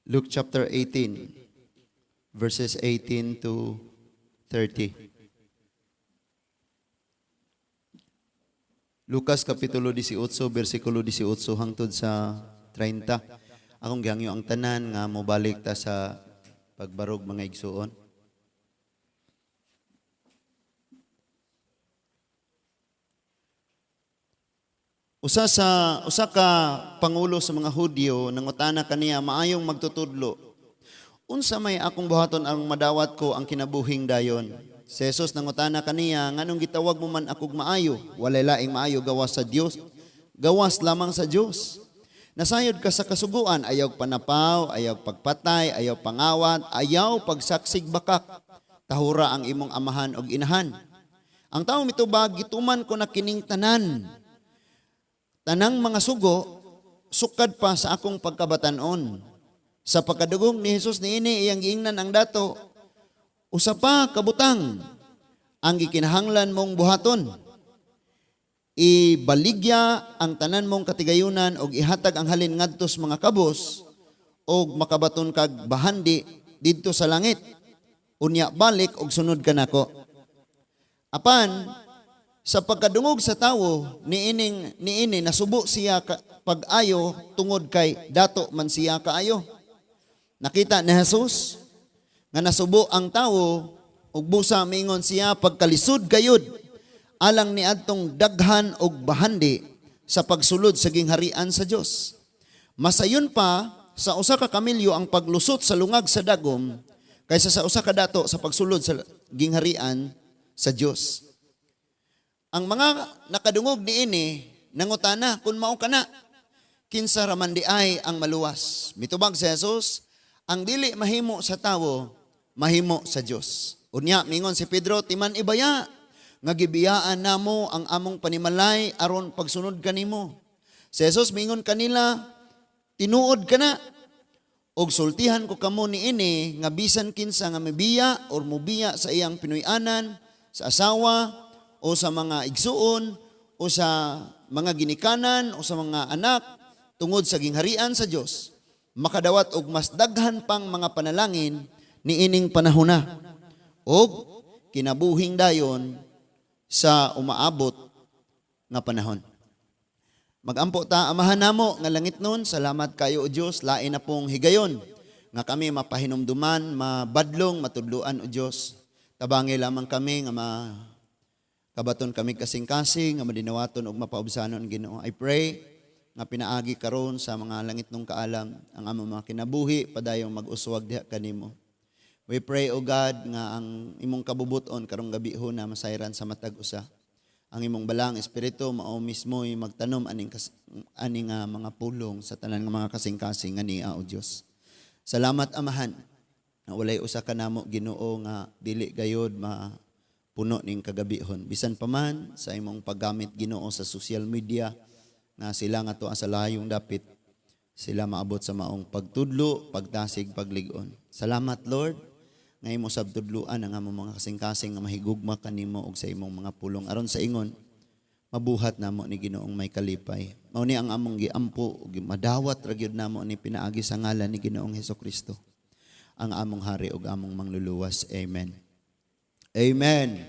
Luke chapter 18, verses 18 to 30. Lucas Kapitulo 18, versikulo 18 hangtod sa 30. Akong gihangyo ang tanan nga mobalik ta sa pagbarog, mga igsuon. Usa ka pangulo sa mga Hudyo nangutana kaniya, "Maayong magtutudlo, unsa may akong buhaton aron madawat ko ang kinabuhing dayon?" Si Jesus nangutana kaniya, "Nganong gitawag mo man akog maayo? Walay laing maayo gawas sa Dios, gawas lamang sa Dios. Nasayod ka sa kasuguan: ayaw panapaw, ayaw pagpatay, ayaw pangawat, ayaw pagsaksig bakak. Tahura ang imong amahan og inahan." Ang tao mitubag, "Gituman ko na kining tanan. Tanang mga sugo, sukad pa sa akong pagkabatanon." Sa pagkadugong ni Jesus niini, iyang giingnan ang dato, "Usa pa kabutang ang gikinahanglan mong buhaton. Ibaligya ang tanan mong katigayunan og ihatag ang halin ngadto sa mga kabos og makabaton kag bahandi didto sa langit. Unya balik og sunod ka nako." Apan sa pagkadungog sa tawo niini, nasubo siya pag-ayo tungod kay dato man siya kaayo. Nakita ni Jesus nga nasubo ang tawo ug busa mingon siya, "Pagkalisod gayud alang ni adtong daghan og bahandi sa pagsulod sa gingharian sa Dios. Masayon pa sa usa ka kamilyo ang paglusot sa lungag sa dagom kaysa sa usa ka dato sa pagsulod sa gingharian sa Dios." Ang mga nakadungog niini nangutana, "Kung mao kana, kinsa raman di ay ang maluwas?" Mitubag si Jesus, "Ang dili mahimo sa tawo, mahimo sa Dios." Unya mingon si Pedro, "Timan ibaya nga gibiyaan namo ang among panimalay aron pagsunod kanimo." Si Jesus mingon kanila, "Tinuod kana og sultihan ko kamo niini nga bisan kinsa nga mibiya or mubiya sa iyang pinuy-anan, sa asawa o sa mga igsuon o sa mga ginikanan o sa mga anak tungod sa gingharian sa Dios, makadawat og mas daghan pang mga panalangin niining panahona og kinabuhing dayon sa umaabot nga panahon." Magampo ta. Amahan namo nga langitnon, salamat kayo o Dios, lain na pong higayon nga kami mapahinumduman, mabadlong, matudluan o Dios. Tabangi lamang kami nga ma kabaton kami kasing-kasing nga madinawaton og mapaubsanon, Ginoo. I pray nga pinaagi karon sa mga langitnong kaalam ang among mga kinabuhi padayong mag-uswag diha kanimo. We pray, O God, nga ang imong kabubuton karong gabi ho na masayran sa matag usa. Ang imong balang espiritu mao mismo magtanom aning mga pulong sa tanan nga mga kasing-kasing nga niya, O Dios. Salamat, Amahan, nga walay usa ka namo, Ginoo, nga dili gayod ma puno ning kagabihon. Bisan pa man sa imong paggamit, Ginoo, sa social media nga sila nga tuwa sa layong dapit sila maabot sa maong pagtudlo, pagtasig, paglig-on. Salamat, Lord, nga imo sab tudluan ang among mga kasing-kasing nga mahigugma kanimo og sa imong mga pulong aron sa ingon mabuhat namo ni Ginoong may kalipay. Mao ni ang among giampo ug madawat ra gyud namo ni pinaagi sa ngalan ni Ginoong Hesukristo, ang among hari ug among mangluluwas. Amen. Amen.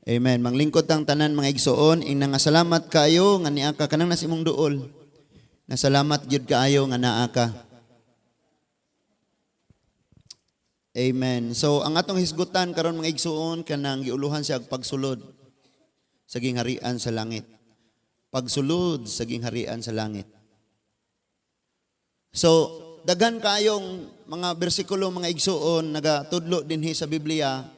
Amen. Manglingkod tang tanan, mga igsuon, ing nga salamat kaayo nga niaka kanang nas imong duol. Nasalamat gyud kaayo nga naa ka. Amen. So ang atong hisgutan karon, mga igsuon, kanang giuluhan siya og pagsulod sa gingharian sa langit. Pagsulod sa gingharian sa langit. So daghan kaayong mga bersikulo, mga igsuon, nagatudlo dinhi sa Biblia,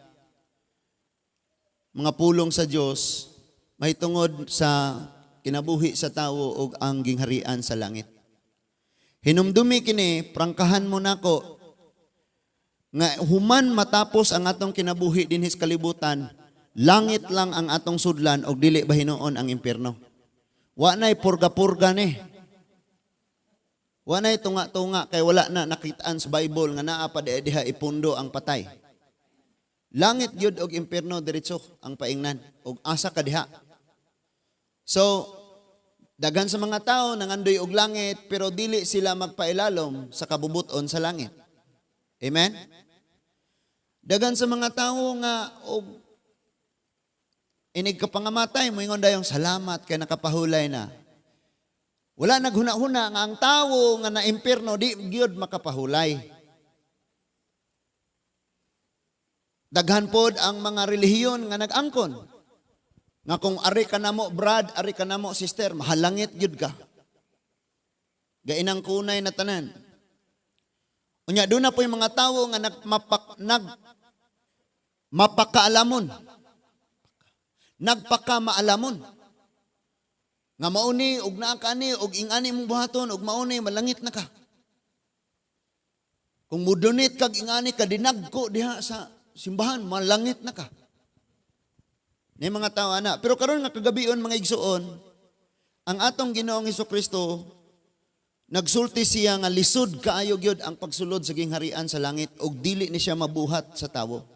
mga pulong sa Dios mahitungod sa kinabuhi sa tawo ug ang gingharian sa langit. Hinumdumi kini, prangkahan mo nako nga human matapos ang atong kinabuhi dinhi sa kalibutan, langit lang ang atong sudlan og dili ba hinuon ang impierno. Wa nay purga-purga ni. Wa nay tunga-tunga kay wala na nakitaan sa Bible nga naa pa diha ipundo ang patay. Langit gyud og impierno diretso ang paingnan og asa ka diha. So Daghan sa mga tao nangandoy og langit, pero dili sila magpailalom sa kabubuton sa langit. Amen? Daghan sa mga tao nga og inig kapangamatay, moingon dayong, "Salamat kay nakapahulay na." Wala naghuna-huna nga ang tawo nga na-impierno di gyud makapahulay. Daghan pod ang mga relihiyon nga nag-angkon nga kung ari ka namo brad, ari ka namo sister, mahalangit gyud ka. Gainang kunay na tanan. Unya doon na po yung mga tawo nga nagmapak nag mapakaalamon. Nagpakamaalamon. Nga mauni og naa ka ani og ingani mong buhaton og mauni malangit na ka. Kung mudonate kag ingani ka dinagko diha sa simbahan, malangit na ka. May mga tao ana. Pero karon nga kagabion, mga igsuon, ang atong Ginoong Kristo nagsulti siya nga lisod kaayo gyud ang pagsulod sa gingharian sa langit ug dili ni siya mabuhat sa tawo.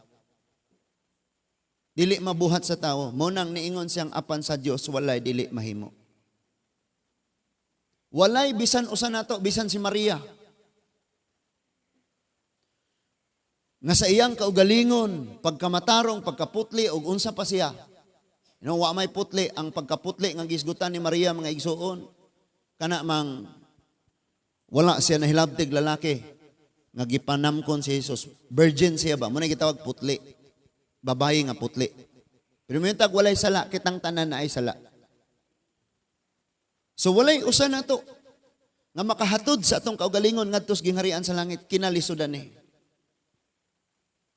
Dili mabuhat sa tawo. Mao nang niingon siyang apan sa Dios walay dili mahimo. Walay bisan usa nato, bisan si Maria, nga sa iyang kaugalingon, pagkamatarong, pagkaputli ug unsa pa siya. No, wa may putli, ang pagkaputli nga gisgutan ni Maria, mga igsuon, kana mang wala siya nahilabtig lalaki nga gipanamkon si Jesus. Virgin siya ba? Mao na gitawag putli. Babayi nga putli. Pero tag walay sala, kitang tanan na ay sala. So walay usa nato nga makahatod sa atong kaugalingon ngadto sa gingharian sa langit, kinalisudan ni.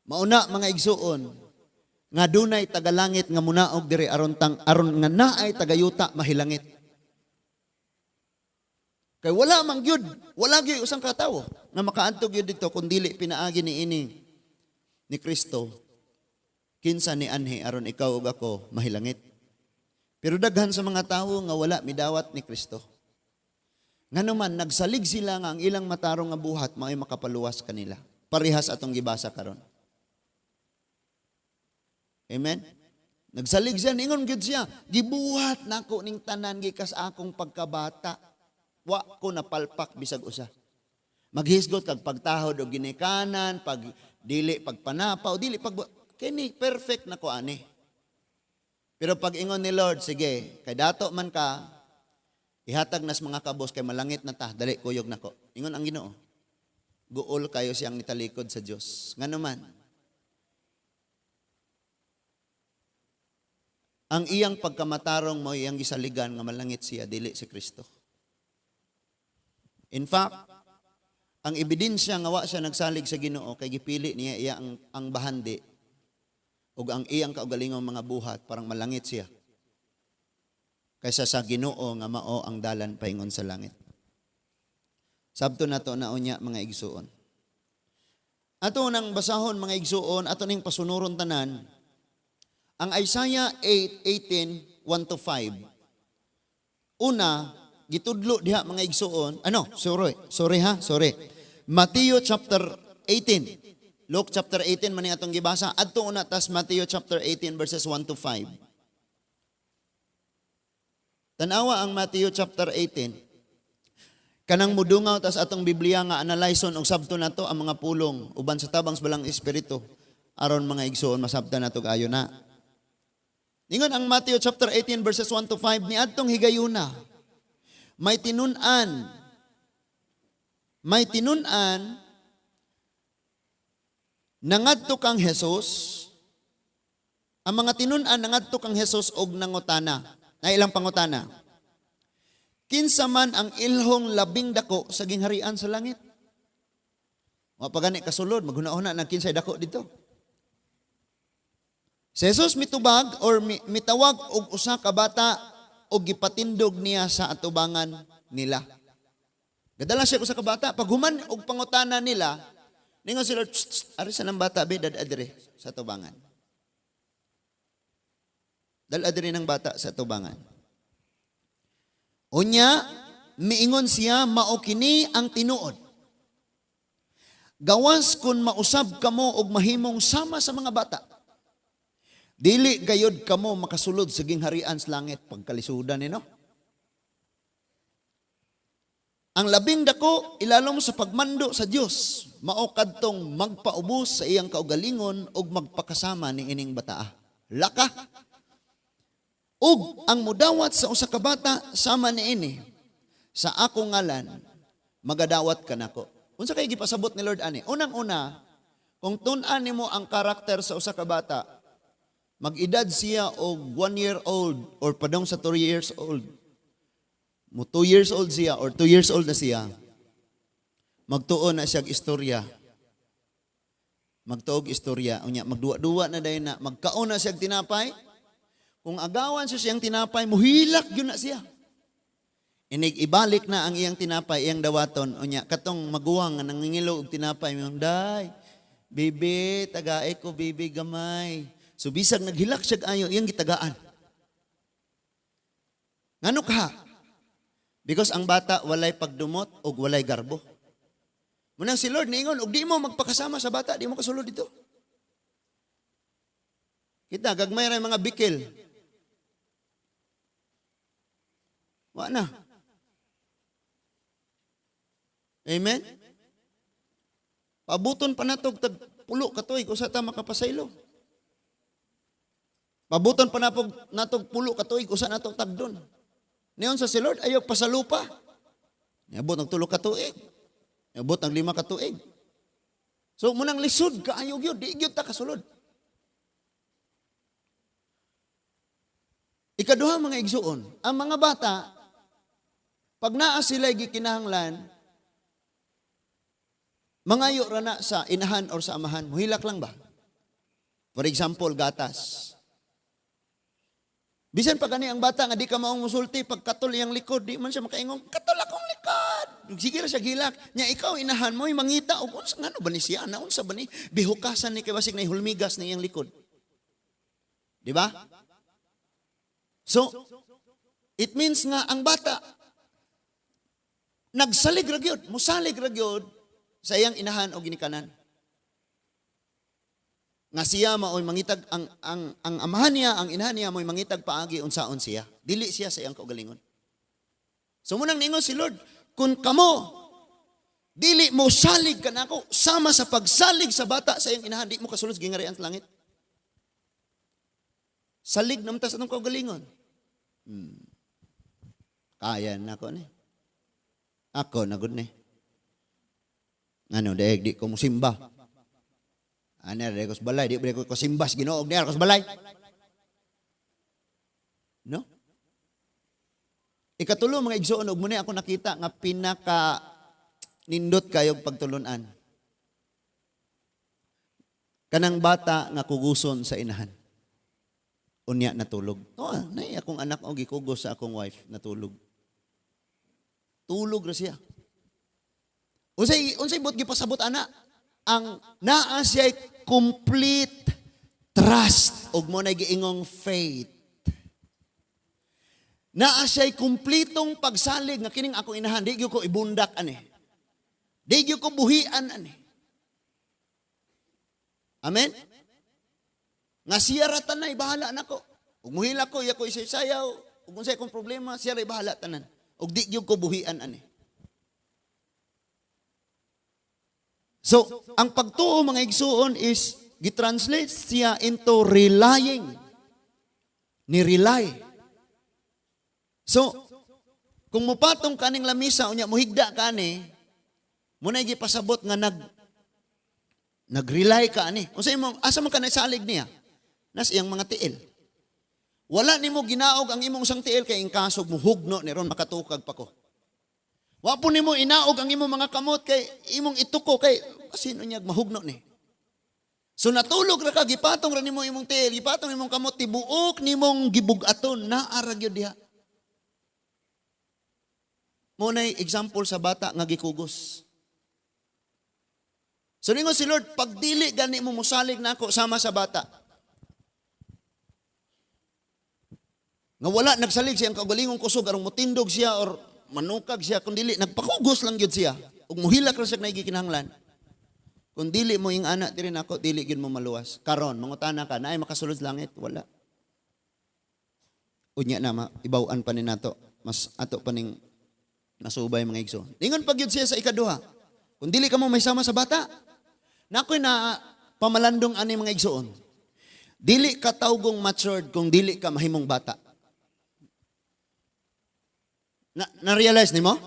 Mauna, mga igsuon, nga dunay tagalangit nga munaog diri aron tang aron nga naay tagayuta mahilangit. Kay wala man gyud, wala gyud usang katawo nga makaadto gyud dito kung dili pinaagi ni ini ni Kristo. Kinsa ni anhi aron ikaw ug ako mahilangit. Pero daghan sa mga tawo nga wala midawat ni Kristo. Ngano man nagsalig sila nga ang ilang matarong nga buhat mao'y makapaluwas kanila. Parehas atong gibasa karon. Amen? Nagsalig siya, ningon gyud siya, "Gibuhat nako ning tanan gikas akong pagkabata. Wa ko napalpak bisag usa." Maghisgot kag pagtahod og ginikanan, pag dili pagpanapaw, dili pag kini, perfect na ko ani. Pero pag ingon ni Lord, "Sige, kay dato man ka, ihatag nas mga kabos kay malangit na ta, dali kuyog nako." Ingon ang Ginoo. Guol kayo siyang nitalikod sa Dios. Ngano man, ang iyang pagkamatarong mo iyang gisaligan nga malangit siya, dili si Kristo. In fact, ang ebidensya nga wa siya nagsalig sa Ginoo kay gipili niya iya ang bahandi ug ang iyang kaugalingong mga buhat parang malangit siya kaysa sa Ginoo nga mao ang dalan paingon sa langit. Sabto nato na unya, mga igsuon. Ato nang basahon, mga igsuon, ato ning pasunuron tanan ang Isaiah 8:18, 1 to 5. Una, gitudlo diha, mga igsuon, ano, sorry, sorry ha, sorry. Matthew chapter 18. Luke chapter 18 man atong gibasa. Adto una tas Matthew chapter 18 verses 1 to 5. Tanawa ang Matthew chapter 18. Kanang mudungaw tas atong Biblia nga analyson og sabto nato ang mga pulong uban sa tabang sa Balang Espiritu aron, mga igsuon, masabtan nato ayo na. Ingon ang Matthew chapter 18 verses 1 to 5, niadtong higayuna, may tinun-an nangadto kang Jesus. Ang mga tinun-an nangadto kang Jesus og nangutana. Na ilang pangutana. "Kinsa man ang ilhong labing dako sa gingharian sa langit?" Wa pa gani kasulod, maghuna-huna na kinsay dako dito. Si Jesus mitubag or mitawag og usa ka bata og gipatindog niya sa atubangan nila. Gadala siya usa ka bata. Paghuman og pangutana nila, ningon sila, "Tsk, tsk, ari sa nang bata be, dad diri sa atubangan. Dala diri ng bata sa atubangan." Unya, miingon siya, "Mao kini ang tinuod. Gawas kung mausab kamo og mahimong sama sa mga bata, dili gayod kamo makasulod sa gingharian sa langit." Pagkalisudan ni no. Ang labing dako ilalom sa pagmando sa Dios mao kadtong magpaubos sa iyang kaugalingon ug magpakasama ni ining bataa. Laka. Ug ang mudawat sa usa ka bata sama niini sa akong ngalan, magadawat kanako. Unsa kay gipasabot ni Lord ani? Unang-una, kung tun-an nimo ang karakter sa usa ka bata, mag-edad siya og 1 year old or padong sa 2 years old, mo 2 years old siya or 2 years old na siya, magtuon na siya og istorya. Magtuog istorya. Unya, magduwa-duwa na dayon na. Magkaon na siya og tinapay. Kung agawan siya siyang tinapay, muhilak gyud na siya. Inig ibalik na ang iyang tinapay, iyang dawaton. Unya, katong maguwang nga nangingilo og tinapay, moingon, "Day, bibi, tagae ko, bibi, gamay." So bisag naghilak siya ayo, iyang gitagaan. Ngano ka? Because ang bata walay pagdumot o walay garbo. Munang si Lord niingon, og di mo magpakasama sa bata, di mo kasulod dito. Kita, gagmay ra mga bikil. Wa na. Amen? Pabuton pa natog tag pulo ka tuig usa ta makapasaylo. Pabuton pa natog natog pulo ka tuig usa nato tagdon. Niyon sa si Lord, ayaw pasalupa. Niabot ng 3 ka tuig. Niabot ng 5 ka tuig. So munang lisod kaayo gyud, di gyud ta kasulod. Ikaduha, mga igsuon, ang mga bata pag naa sila gikinahanglan, mangayo ra na sa inahan or sa amahan, muhilak lang ba? For example, gatas. Bisan pa gani ang bata nga di ka maong musulti, pagkatol iyang likod, di man siya makaingon, "Katol akong likod." Sige ra siya gilak. Nya ikaw inahan mo, mangita, og unsa ngano ba ni siya, na unsa ba ni? Bihukasan ni kay basig na hulmigas na iyang likod. Di ba? So, it means nga ang bata, nagsalig ra gyud, musalig ra gyud sa iyang inahan o ginikanan. Nga siya maoy mangitag ang amahan niya, ang inahan niya maoy mangitag paagi unsaon siya. Dili siya sa iyang kaugalingon. So munang ningon si Lord, kung kamo dili mo salig kanako sama sa pagsalig sa bata sa iyang inahan, di mo kasulod sa gingarian sa langit. Salig naman ta sa atong kaugalingon. Kaya na ko ni. Ako na gud ni. Ano, dahil di ko musimba. Ano, dahil ko sa balay, di ko simbas, Ginoo, niya ko sa balay. No? Ikatulo, mga igsoon, ug muna ako nakita nga pinaka nindot kayog pagtulunan. Kanang bata nga kuguson sa inahan. Unya natulog. Oh, nay akong anak og gikugos sa akong wife, natulog. Tulog ra siya. Unsay buot gipasabot ana? Ang naa siya complete trust ug mo na giingong faith. Naa siya'y kumplitong pagsalig nga kining akong inahan, di gyud ko ibundak ani. Di gyud ko buhian ani. Amen? Nga siya ra tanay bahala nako. Ug muhila ko, iya ko isaysayaw, ug unsay akong problema, siya ra bahala tanan. Ug di gyud ko buhian ani. So, ang pagtuo, mga igsuon, is gitranslate siya into relying. Ni rely. So, kung mupatong kaning lamisa unya muhigda kani, muna gipasabot nga nag-rely ka ani. Unsa imong asa man ka nasalig niya? Nas iyang mga tiil. Wala nimo ginaog ang imong sang tiil kay ingkasog muhugno ni ron makatukag pa ko. Wa po nimo inaog ang imong mga kamot kay imong ituko kay sino niya mahugno ni. So natulog ra ka, gipatong ra nimo imong tiil, gipatong imong kamot, tibuok nimong gibug-aton naa ra gyud diha. Mo nay example sa bata nga gikugos. So ningon si Lord, pag dili gani mo musalig nako sama sa bata, nga wala nagsalig siyang kaugalingong kusog aron motindog siya or manukag siya, kun dili nagpakugos lang gyud siya ug muhilak ra siya nagikinahanglan. Kung dili mo ing anak diri nako, dili gyud mo maluwas. Karon mangutana ka, naay makasulod sa langit? Wala. Unya na ibaw-an pa ni nato, mas ato pa ning Nasubay, mga igsoon. Ingon pa gyud siya sa ikaduha, "Kung dili ka mo may sama sa bata," nakoy na pamalandong ani, mga igsoon. Dili ka tawgong matured kung dili ka mahimong bata. Na, na-realize nimo?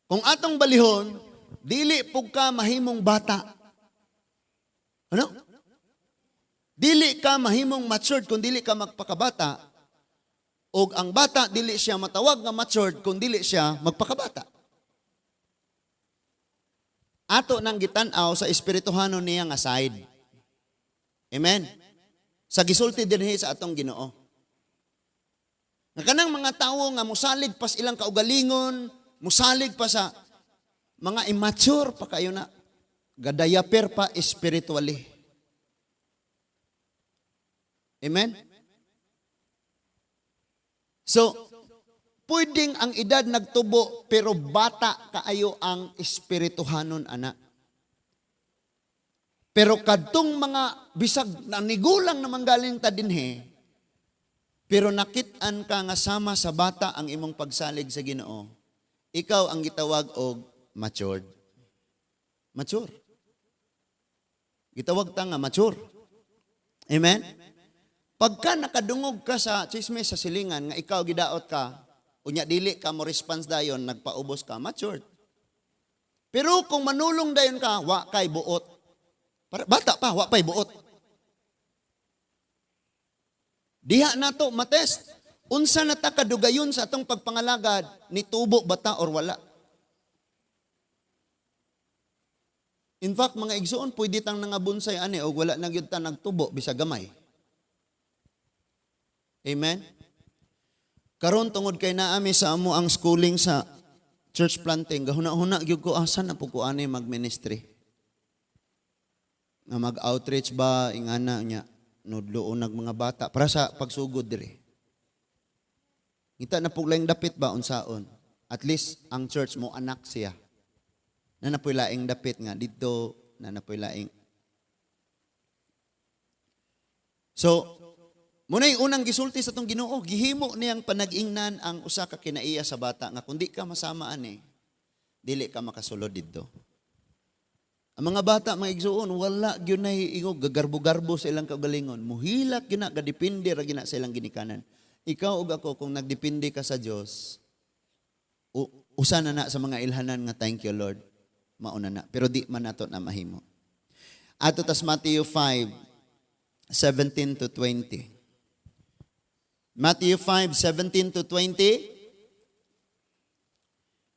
Kung atong balihon, dili pug ka mahimong bata. Ano? Dili ka mahimong matured kung dili ka magpakabata. Og ang bata, dili siya matawag nga matured kung dili siya magpakabata. Ato nang gitan-aw sa espirituhanon niya nga side. Amen. Sa gisulti dinhi sa atong Ginoo. Nga kanang mga tawo nga musalig pas ilang kaugalingon, musalig pa sa mga immature pa kayo na, gadayaper pa spiritually. Amen? So, pwedeng ang edad nagtubo pero bata kaayo ang espirituhanon ana. Pero kadtong mga bisag nanigulang naman galing ta dinhi, pero nakit-an ka nga sama sa bata ang imong pagsalig sa Ginoo, ikaw ang gitawag og matured. Mature. Gitawag ta nga mature. Amen? Pagka nakadungog ka sa chismis sa silingan nga ikaw gidaot ka, unya dili ka mo response dayon, nagpaubos ka, matured. Pero kung manulong dayon ka, wa kay buot. Para, bata pa, wa pay buot. Diha nato matest. Unsa na ta kadugayon sa atong pagpangalagad, nitubo ba ta or wala? In fact, mga igsoon, pwede tang nangabunsay ani og wala na gyud ta nagtubo bisag gamay. Amen? Karon tungod kay naami sa amo ang schooling sa church planting, gahuna-huna gyud ko, asa na po ko ani mag-ministry. Nga mag-outreach ba ingana niya, nudloon nag mga bata para sa pagsugod diri. Ngita na po laing dapit ba unsaon. At least ang church mo anak siya. Na napoy laing dapit nga didto na napoy laing. So, muna'y unang gisulti sa atong Ginoo, gihimo niyang panag-ingnan ang usa ka kinaiya sa bata nga kundi ka masama ani, dili ka makasulod didto. Ang mga bata, mga igsuon, wala gyud nay ingog gagarbo-garbo sa ilang kaugalingon. Muhilak gyud na, gadepende ra gyud na sa ilang ginikanan. Ikaw ug ako, kung nagdepende ka sa Dios, usa na na sa mga ilhanan nga thank you Lord, mauna na. Pero di man nato na mahimo. Ato tas Matthew 5:17 to 20. Matthew 5:17 to 20.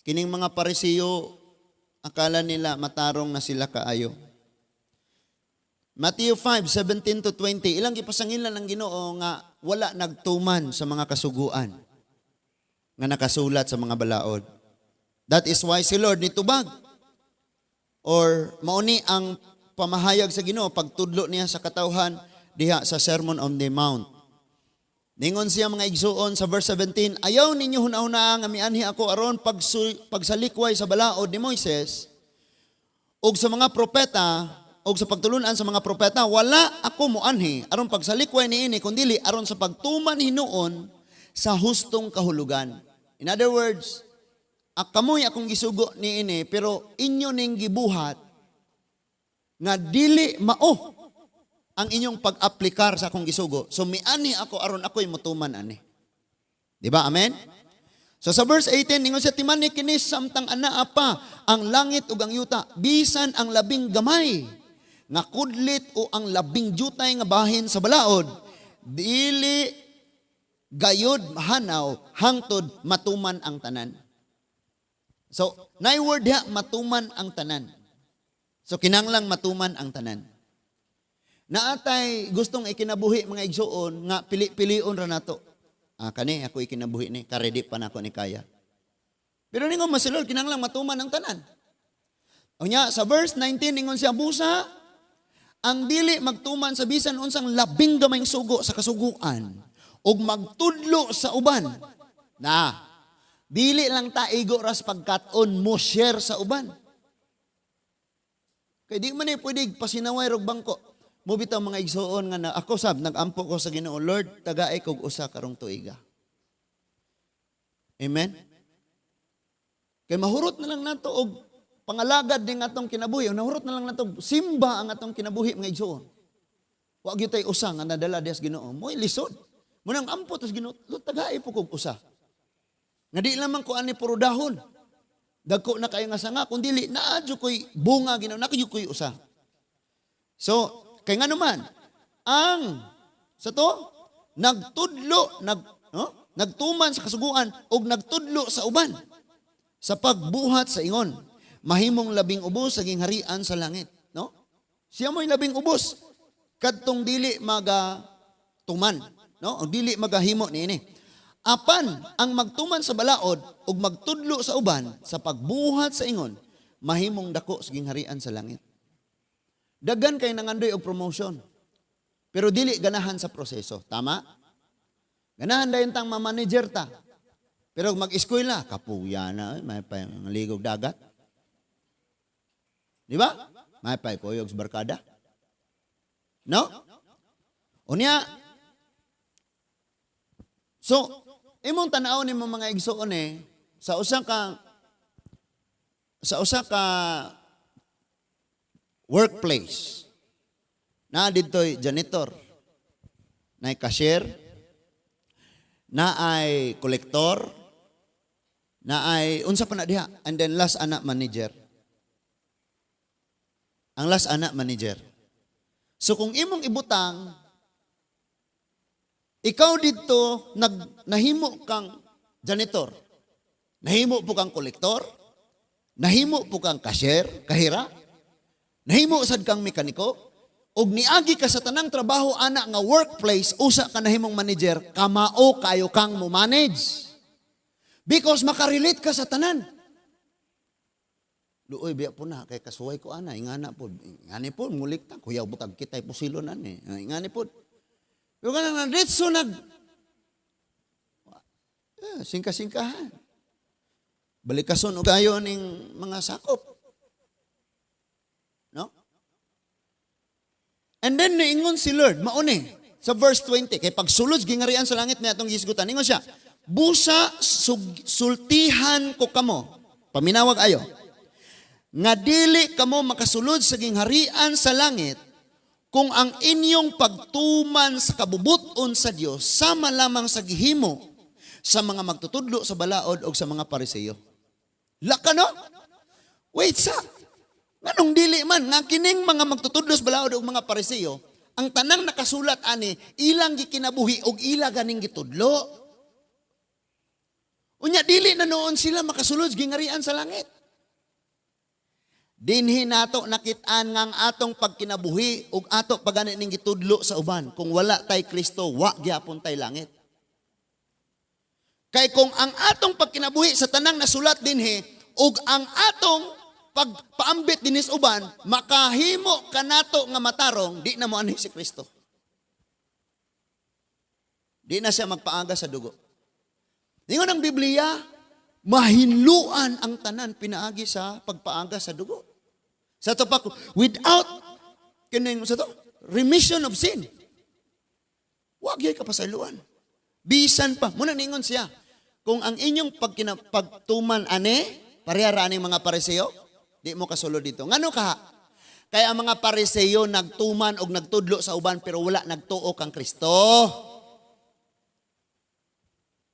Kining mga Parisiyo, akala nila matarong na sila kaayo. Matthew 5:17 to 20. Ilang gipasangilan ng Ginoo nga wala nagtuman sa mga kasuguan nga nakasulat sa mga balaod. That is why si Lord nitubag. Or mauni ang pamahayag sa Ginoo pagtudlo niya sa katawhan diha sa Sermon on the Mount. Ningon siya, mga igsuon, sa verse 17, "Ayaw ninyo hunahuna nga mianhi ako aron pagsalikway sa balaod ni Moises ug sa mga propeta ug sa pagtulunan sa mga propeta. Wala ako moanhi aron pagsalikway niini kundili aron sa pagtuman hinuon sa hustong kahulugan." In other words, kamoy akong gisugo niini pero inyo ning gibuhat nga dili mao ang inyong pag-aplikar sa akong gisugo. So mianhi ako aron ako'y mutuman ani. Di ba? Amen? So sa verse 18, ningon siya, "Timani kini, samtang anaa pa ang langit ug ang yuta, bisan ang labing gamay nga kudlit o ang labing jutay nga bahin sa balaod, dili gayod mahanaw hangtod matuman ang tanan." So, nay word diha, matuman ang tanan. So kinanglang matuman ang tanan. Naatay gustong ikinabuhi, mga igsuon, nga pili-pilion ra nato. Ah, kani ako ikinabuhi ni, karedi pa nako ni kaya. Pero ningon man si Lord, kinanglang matuman ang tanan. Unya sa verse 19, ningon siya, "Busa ang dili magtuman sa bisan unsang labing gamayng sugo sa kasuguan ug magtudlo sa uban." Na dili lang ta igo ras pagkat-on, mo share sa uban. Kay di man eh pwede pasinaway rog bangko. Mo bitaw, mga igsuon, nga na, ako sab nagampo ko sa Ginoo, "Lord, tagaay kog usa karong tuiga." Amen. Kay mahurot na lang nato og pangalagad ning atong kinabuhi, o nahurot na lang nato simba ang atong kinabuhi, mga igsoon. Wa gyud tay usa nga nadala diha sa Ginoo. Mo'y lisod. Munang ampo tas Ginoo, tagai po kog usa. Nga di lamang ko ani puro dahon. Dagko na kayo nga sanga, kung dili, naa jud ko'y bunga Ginoo, naa jud ko'y usa. So, kay nga naman, ang sa to, nagtudlo, nag, no? Nagtuman sa kasuguan, og nagtudlo sa uban, sa pagbuhat sa ingon, mahimong labing ubos sa gingharian sa langit. No? Siya mo'y labing ubos, kadtong dili maga tuman, no? O dili magahimo niini. Apan ang magtuman sa balaod ug magtudlo sa uban sa pagbuhat sa ingon, mahimong dako sa gingharian sa langit. Daghan kay nangandoy og promotion. Pero dili ganahan sa proseso, tama? Ganahan dayon tang ma-manager ta. Pero mag-eskwela, kapuya na, may pa ligog dagat. Di ba? May pa kuyog sa barkada. No? Unya, so, imong tan-aw nimo, mga igsoon eh, sa usa ka workplace, na didto'y janitor, na cashier, na ay kolektor, na ay unsa pa na diha, and then last ana, manager. Ang last ana, manager. So kung imong ibutang, ikaw dito nag nahimo kang janitor, nahimo po kang kolektor, nahimo po kang cashier, kahira, nahimo sad kang mekaniko, ug niagi ka sa tanang trabaho ana nga workplace, usa ka nahimong manager, kamao kayo kang mo manage. Because makarelate ka sa tanan. Luoy biya po na kay kasuway ko ana, ingana po, ingani po mulikta, kuyaw butag kitay pusilon ani, ingani po. Pero kanang nanditso nag singka-singkahan. Balikason og ayo ning mga sakop. No? And then niingon si Lord, mauni, sa verse 20, kay pagsulod gingarian sa langit ni atong gisgutan. Ingon siya, "Busa sultihan ko kamo." Paminawag ayo. "Nga dili kamo makasulod sa gingharian sa langit kung ang inyong pagtuman sa kabubuton sa Dios sama lamang sa gihimo sa mga magtutudlo sa balaod o sa mga Pariseo." Laka, no? Wait sa. Nganong dili man nga kining mga magtutudlo sa balaod og mga Pariseo, ang tanang nakasulat ani ilang gikinabuhi og ila ganing gitudlo. Unya dili na noon sila makasulod sa gingarian sa langit. Dinhi nato nakit-an nga ang atong pagkinabuhi ug ato pagani ning gitudlo sa uban. Kung wala tay Kristo, wa gyapon tay langit. Kay kung ang atong pagkinabuhi sa tanang nasulat dinhi ug ang atong pagpaambit dinhi sa uban makahimo kanato nga matarong, di na mo anhi si Kristo. Di na siya magpaaga sa dugo. Ingon ang Biblia, mahinluan ang tanan pinaagi sa pagpaaga sa dugo. Sa to pa, without kining sa to, remission of sin. Wa gyud kapasayloan. Bisan pa, muna ningon siya, kung ang inyong pagtuman ane, pareha ra aning mga Pariseo, di mo kasulod dito. Ngano ka? Kaya ang mga Pariseo nagtuman og nagtudlo sa uban pero wala nagtuo kang Kristo.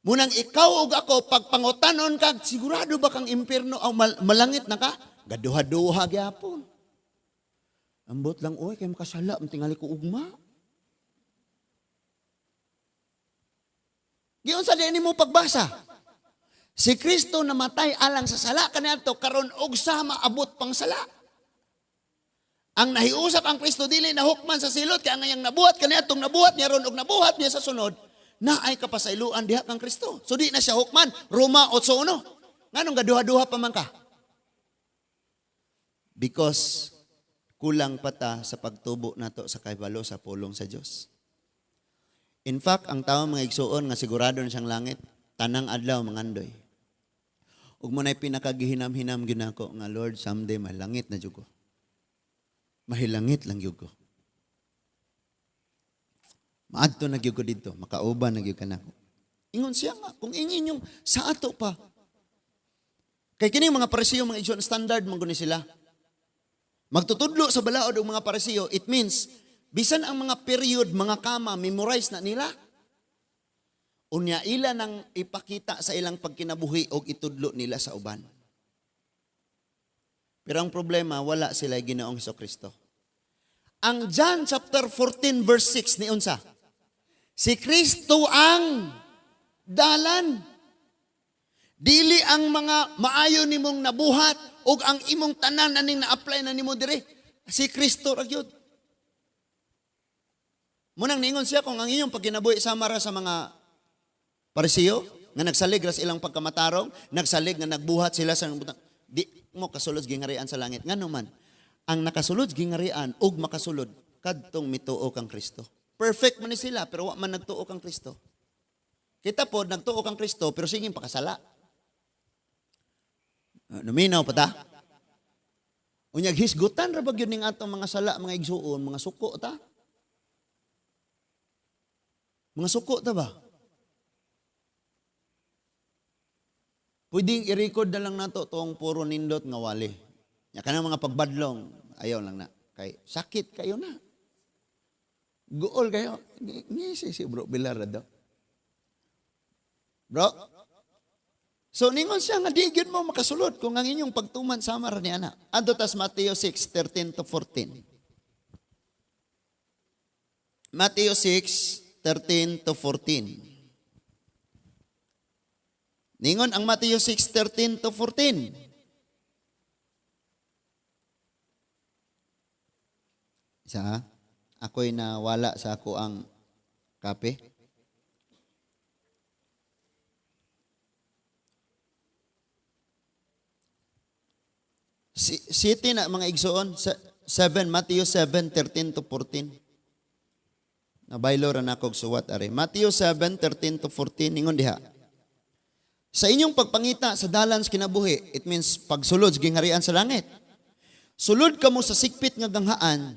Munang ikaw ug ako pagpangutanon ka, sigurado ba kang impierno o malangit na ka? Gaduha-duha gyapon. Ambot lang, oy, kay makasala, tingali ko ugma. Giunsa di mo pagbasa? Si Kristo namatay alang sa sala kaniadto karon og sa maabot pang sala. Ang nahiusap ang Kristo dili na hukman sa silot kay ang ngayang nabuhat kaniadtong nabuhat niya ron og nabuhat niya sa sunod na ay kapasayloan diha kang Kristo. So di na siya hukman. Roma 8:1. Nganong gaduha-duha pa man ka? Because kulang pa ta sa pagtubo nato sa kahibalo sa pulong sa Dios. In fact, ang tao, mga igsuon, nga sigurado na siyang langit, tanang adlaw mangandoy. Ug mo na'y pinakagihinam-hinam gyud nako nga Lord, someday malangit na jud ko. Mahilangit lang gyud ko. Maadto na gyud ko didto, makauban na gyud ka nako. Ingon siya nga, kung inyong sa ato pa. Kay kini mga Parisiyo, mga igsoon, standard man guni sila. Magtutudlo sa balaod og mga Parisiyo, it means bisan ang mga period, mga kama, memorize na nila. Unya ila nang ipakita sa ilang pagkinabuhi og itudlo nila sa uban. Pero ang problema, wala sila Ginoong Kristo. Ang John chapter 14 verse 6 ni unsa? Si Kristo ang dalan. Dili ang mga maayo nimong nabuhat ug ang imong tanan aning na-apply na nimo dire. Si Kristo ra gyud. Munang niingon siya kung ang inyong pagkinabuhi sama ra sa mga Parisiyo nga nagsalig ra sa ilang pagkamatarong, nagsalig nga nagbuhat sila sa butang, di mo kasulod sa gingharian sa langit. Ngano man, ang nakasulod sa gingharian ug makasulod kadtong mituo kang Kristo. Perfect man ni sila pero wa man nagtuo kang Kristo. Kita po nagtuo kang Kristo pero sige pakasala. Naminaw pa ta? Unyag hisgutan ra ba gyud ning atong mga sala, mga igsuon, mga suko ta? Mga suko ta ba? Pwedeng i-record na lang nato tong puro nindot nga wali. Nya kanang mga pagbadlong, ayaw lang na. Kay sakit kayo na. Guol kayo. Ngisi si Bro Bilar daw. Bro? So ningon siya nga di gyud mo makasulod kung ang inyong pagtuman sama ra ni ana. Adto tas Mateo 6:13 to 14. Mateo 6:13 to 14. Ningon ang Mateo 6:13 to 14. Isa, ako'y nawala sa ako ang kape. City na mga igsoon, 7, Mateo 7:13 to 14. Nabaylo ra nako og suwat ari. Mateo 7:13 to 14, ningon diha. Sa inyong pagpangita sa dalan sa kinabuhi, it means pagsulod sa gingharian sa langit. Sulod kamo sa sikpit nga ganghaan,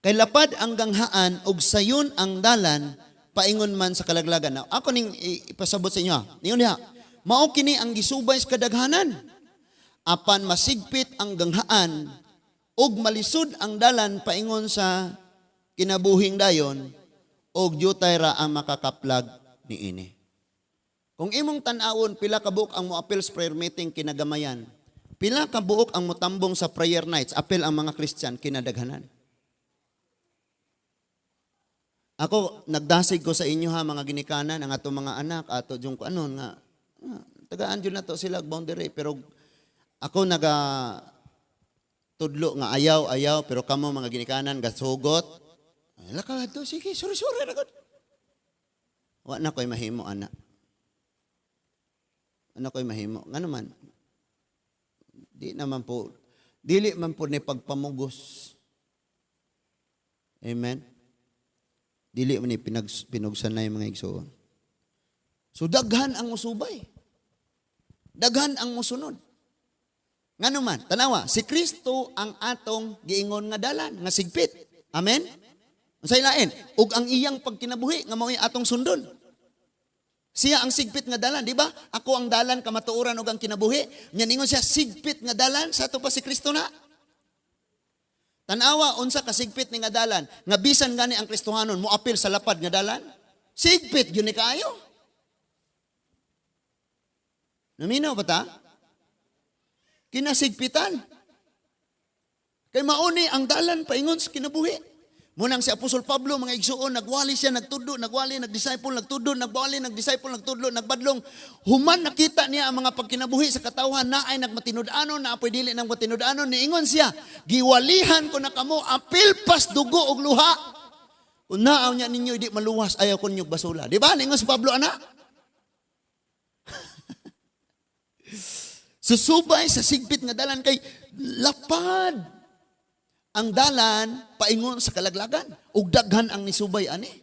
kay lapad ang ganghaan ug sayon ang dalan paingon man sa kalaglagan. Now, ako ning ipasabot sa inyo ha. Ningon diha, mao kini ang gisubay sa kadaghanan. Apan masigpit ang ganghaan ug malisod ang dalan paingon sa kinabuhing dayon ug jutay ra ang makakaplag niini. Kung imong tan-awon pila ka buok ang moapil sa prayer meeting kinagamayan, pila ka buok ang motambong sa prayer nights, apil ang mga Christian kinadaghanan. Ako nagdasig ko sa inyo ha mga ginikanan ang ato mga anak ato jung kuanon nga tagaan jud nato sila og boundary, pero ako naga tudlo nga ayaw ayaw, pero kamo mga ginikanan gasugot. Ay, laka to, sige, sorry sorry ra gud. Wa na koy mahimo ana. Ano ko'y mahimo? Ngano man? Di naman po, dili man po ni pagpamugos. Amen? Dili man ni pinugsanay mga igsoon. So daghan ang musubay. Daghan ang musunod. Ngano man? Tanawa, si Kristo ang atong giingon nga dalan, nga sigpit. Amen? Unsay lain? Ug ang iyang pagkinabuhi nga mao'y atong sundon. Siya ang sigpit nga dalan, di ba? Ako ang dalan, kamatuoran ug ang kinabuhi. Nya ningon siya sigpit nga dalan, sa ato pa si Kristo na. Tanawa unsa ka sigpit ni nga dalan, nga bisan gani ang Kristohanon moapil sa lapad nga dalan. Sigpit gyud ni kaayo. Naminaw ba ta? Kinasigpitan. Kay mauni ang dalan paingon sa kinabuhi. Munang si Apostol Pablo, mga igsuon, nagwali siya, nagtudlo, nagwali, nagdisciple, nagtudlo, nagwali, nagdisciple, nagtudlo, nagbadlong. Human nakita niya ang mga pagkinabuhi sa katawhan na ay nagmatinud-anon, na apoy dili nang matinud-anon, niingon siya, giwalihan ko na kamo, apil pas dugo og luha. Kung naaw niya ninyo, hindi maluwas, ayaw ko ninyo basula. Di ba? Niingon si Pablo, ana? Susubay sa sigpit nga dalan kay lapad ang dalan paingon sa kalaglagan ug daghan ang nisubay ani.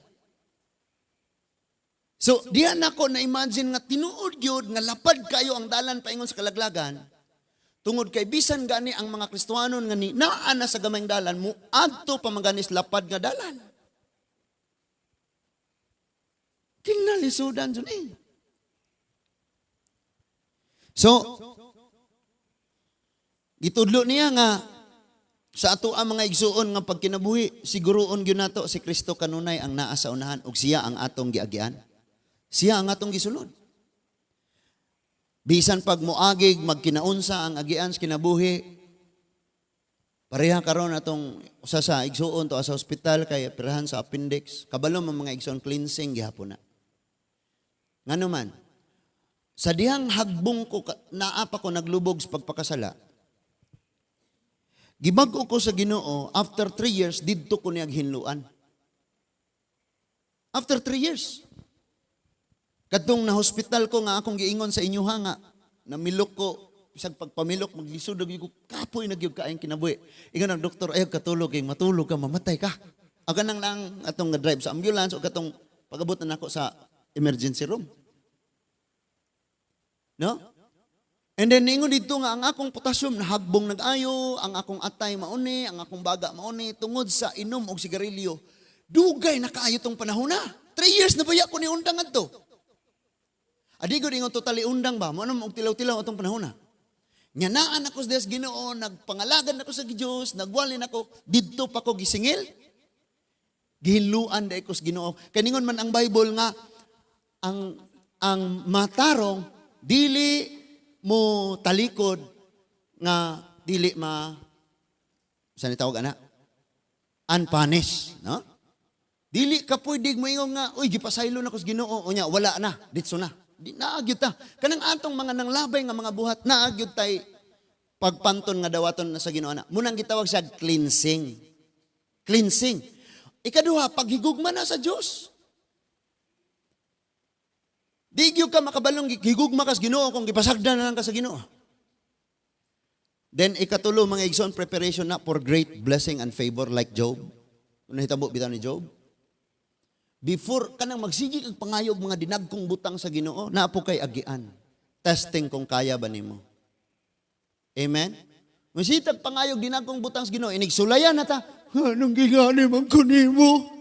So diha nako na imagine nga tinuod gyud nga lapad kayo ang dalan paingon sa kalaglagan tungod kay bisan gani ang mga Kristohanon nga ni naa na sa gamayng dalan moadto pa man ganis lapad nga dalan. Kinalisudan jud eh. So Gitudlo niya nga sa ato ang mga igsuon nga pagkinabuhi, siguroon gyud nato si Kristo kanunay ang naa sa unahan ug siya ang atong giagian. Siya ang atong gisulod. Bisan pag moagig magkinaunsa ang agian sa kinabuhi, pareha karon atong usa sa igsuon to sa ospital kay operahan sa appendix, kabalo man mga igsuon, cleansing gihapon na. Ngano man, sa dihang hagbong ko, naa pa ko naglubog sa pagpakasala, gibag-o ko sa Ginoo, after 3 years, didto ko niya hinluan. After 3 years. Kadtong na hospital ko nga akong giingon sa inyo ha nga, namilok ko, bisag pagpamilok, maglisod og ko, kapoy na gyud kaayong kinabuhi. Ingon ang doktor, "Ayaw katulog, kay matulog ka, mamatay ka." Aga nang lang atong nga drive sa ambulance o katong pag-abot na nako sa emergency room. No? And then ningon dito nga ang akong potassium nahagbong nag-ayo, ang akong atay mauni, ang akong baga mauni tungod sa inom og sigarilyo. Dugay na kaayo tong panahon na. 3 years na baya ko ni undang adto. Adi gud ingon totally undang ba? Mo og tilaw-tilaw atong panahon na. Nya naan ako sa Dios Ginoo, nagpangalagan ako sa Dios, nagwalin ako, didto pa ko gisingil. Gihinluan dai ko sa Ginoo. Kay ningon man ang Bible nga ang matarong dili mo talikod nga dili ma sa ni tawag ana unpunished, no? Dili ka pwede moingon nga, "Uy, gipasaylo na ko sa Ginoo, unya wala na, ditso na." Di naa gyud ta. Kanang atong mga nanglabay nga mga buhat, naa gyud tay pagpanton nga dawaton na sa Ginoo na. Munang gitawag siya cleansing. Cleansing. Ikaduha, paghigugma na sa Dios. Di gyud ka makabalong higugma ka sa Ginoo kung gipasagdan na lang ka sa Ginoo. Then ikatulo, mga igsoon, preparation na for great blessing and favor like Job. Ano nahitabo bitaw ni Job? Before kanang magsige kag pangayog mga dinagkong butang sa Ginoo, naa po kay agian. Testing kung kaya ba nimo. Amen? Masitag pangayog dinagkong butang sa Ginoo, inigsulayan na ta. Anong gingani man ko nimo?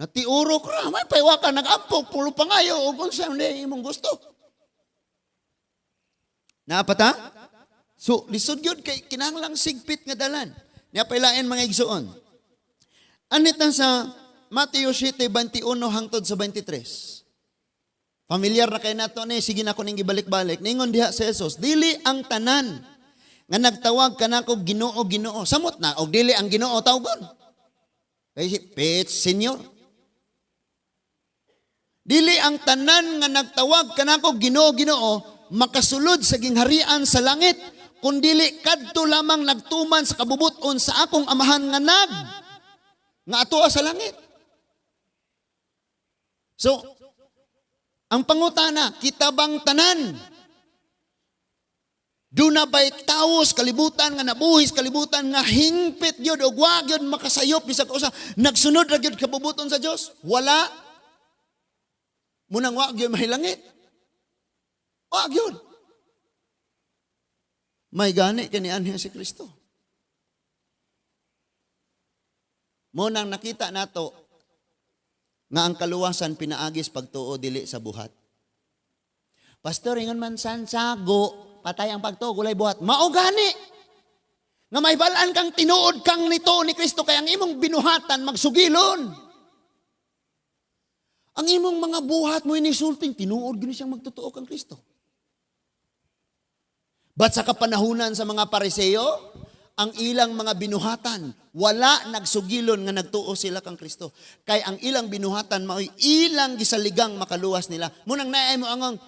Natiurok ra, may paywa ka nag-ampok, pulo pangayo o kung saan imong gusto. Naapata? So, lisod yun kay kinahanglang sigpit nga dalan. Niya pailain, mga igsuon. Anit na sa Mateo 7:21 hangtod sa 23. Familiar na kay nato ni, sige na ko ning gibalik-balik. Ningon diha sa Jesus, "Dili ang tanan nga nagtawag kanako 'Ginoo, Ginoo.'" Samot na og dili ang Ginoo tawgon. Kay si Pete Senior. "Dili ang tanan nga nagtawag kanako 'Ginoo, Ginoo' makasulod sa gingharian sa langit, kundili kadto lamang nagtuman sa kabubuton sa akong Amahan nga atoa sa langit." So, ang pangutana, kita bang tanan? Duna ba'y tawo sa kalibutan nga nabuhi sa kalibutan nga hingpit gyud og wa gyud makasayop bisag usa, nagsunod ra gyud kabubuton sa Dios? Wala. Munang wa gyud mahilangit. Wa gyud. May gani kani anhi si Kristo. Munang nakita nato nga ang kaluwasan pinaagis pagtuo, dili sa buhat. "Pastor, ingon man Santiago, patay ang pagtuo, gulay buhat." Mao gani nga may balaan kang tinuod kang nito ni Kristo kay ang imong binuhatan magsugilon. Ang imong mga buhat mo inisulting, tinuod gini siyang magtotoo kang Kristo. But sa kapanahunan sa mga Pariseo, ang ilang mga binuhatan, wala nagsugilon nga nagtuo sila kang Kristo. Kay ang ilang binuhatan mao'y ilang gisaligang makaluwas nila. Munang naay mo angong,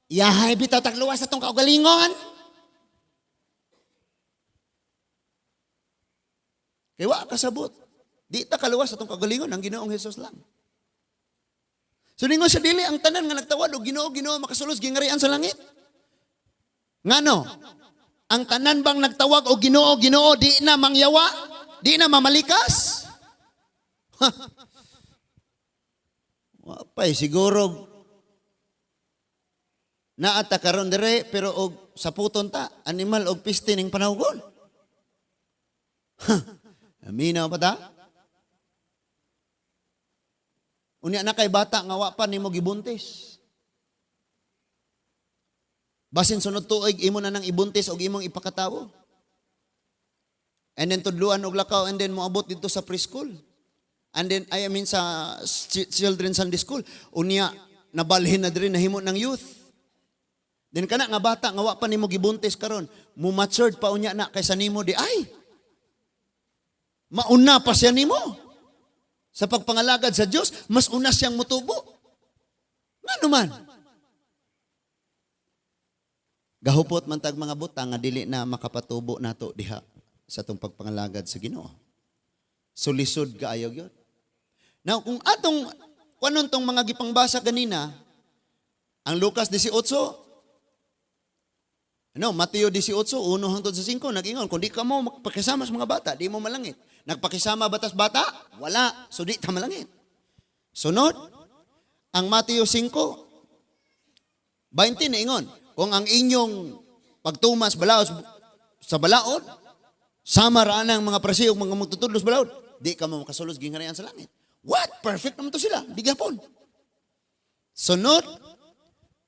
"Yahay bitaw tagluwas sa tong kaugalingon." Kay wa kasabot. Di ta kaluwas sa tong kaugalingon, ang Ginoong Hesus lang. So ningon sa dili ang tanan nga nagtawad og "Ginoo, Ginoo" makasulod gingarian sa langit. Ngano? Ang tanan bang nagtawag og "Ginoo, Ginoo" di na mangyawa? Di na mamalikas? Wa pa'y siguro naa ta karon dire pero og saputon ta animal og piste ning panawgon. Aminaw pa ta? Unya na kay bata nga wa pa nimo gibuntis. Basin sunod tuig imo na nang ibuntis og imong ipakatawo. And then tudluan og lakaw and then moabot dito sa preschool. And then, I mean, sa children's Sunday school. Unya nabalhin na diri, nahimo ng youth. Then kana nga bata nga wa pa nimo gibuntis karon, mo matured pa unya na kaysa nimo di ay. Mauna pa siya nimo. Sa pagpangalagad sa Dios, mas una siyang mutubo. Ngano man? Gahupot man tag mga butang nga dili na makapatubo nato diha sa atong pagpangalagad sa Ginoo. So lisod kaayo gyud. Now kung atong kuanon tong mga gipangbasa ganina, ang Lucas 18, ano, Mateo 18, 1 hangtod sa 5, nag-ingon, "Kung di ka mo magpakisama sa mga bata, di mo malangit." Nagpakisama ba tas bata? Wala. So di ta malangit. Sunod, ang Mateo 5, 20 naingon, "Kung ang inyong pagtumas balaod sa balaod, sama ra ang mga Pariseo ug mga magtutudlo sa balaod, di ka mo makasulod sa gingharian sa langit." What? Perfect naman to sila. Di gapon. Sunod,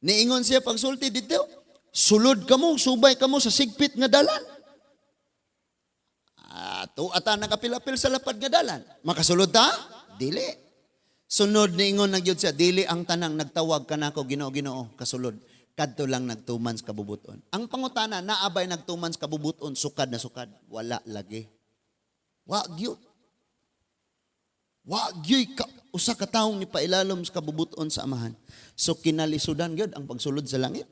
niingon siya pagsulti dito, "Sulod kamo, subay kamo sa sigpit nga dalan." Ah, to ata nagapil-apil sa lapad nga dalan. Makasulod ta? Dili. Sunod, niingon na gyud siya, "Dili ang tanang nagtawag kanako, 'Ginoo, Ginoo,' kasulod. Kadto lang nagtuman sa kabubuton." Ang pangutana, naa bay nagtuman sa kabubuton, sukad na sukad? Wala lagi. Wa gyud. Wa gyud ka, usa ka taong nipailalom sa kabubuton sa Amahan. So kinalisudan gyud ang pagsulod sa langit.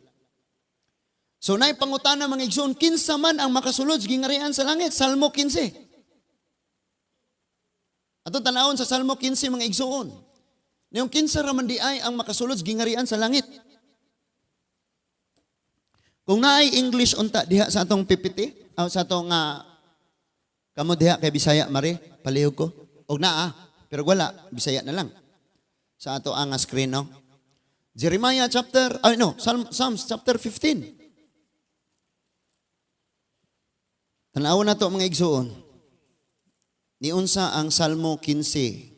So naay pangutana, mga igsoon, kinsa man ang makasulod sa gingarian sa langit? Salmo 15. Atong tanawon sa Salmo 15, mga igsoon. Niyong kinsa ra man di ay ang makasulod sa gingarian sa langit? Kung naay English unta diha sa atong PPT, aw sa atong kamo diha kay Bisaya mari, palihog ko. Og naa, pero wala, Bisaya na lang. Sa ato ang screen, no. Jeremiah chapter, ay no, Psalms chapter 15. Tanawon na to, mga igsoon. Niunsa ang Salmo 15.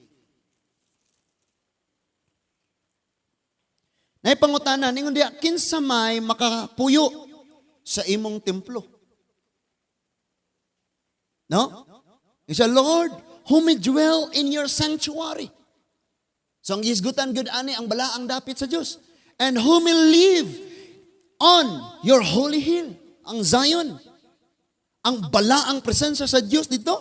Nay pangutana ningon diya, kinsa may makapuyo sa imong templo? No? He said, "Lord, who may dwell in your sanctuary?" So ang gisgutan gud ani ang balaang dapit sa Dios. "And who may live on your holy hill?" Ang Zion. Ang balaang presensya sa Dios dito.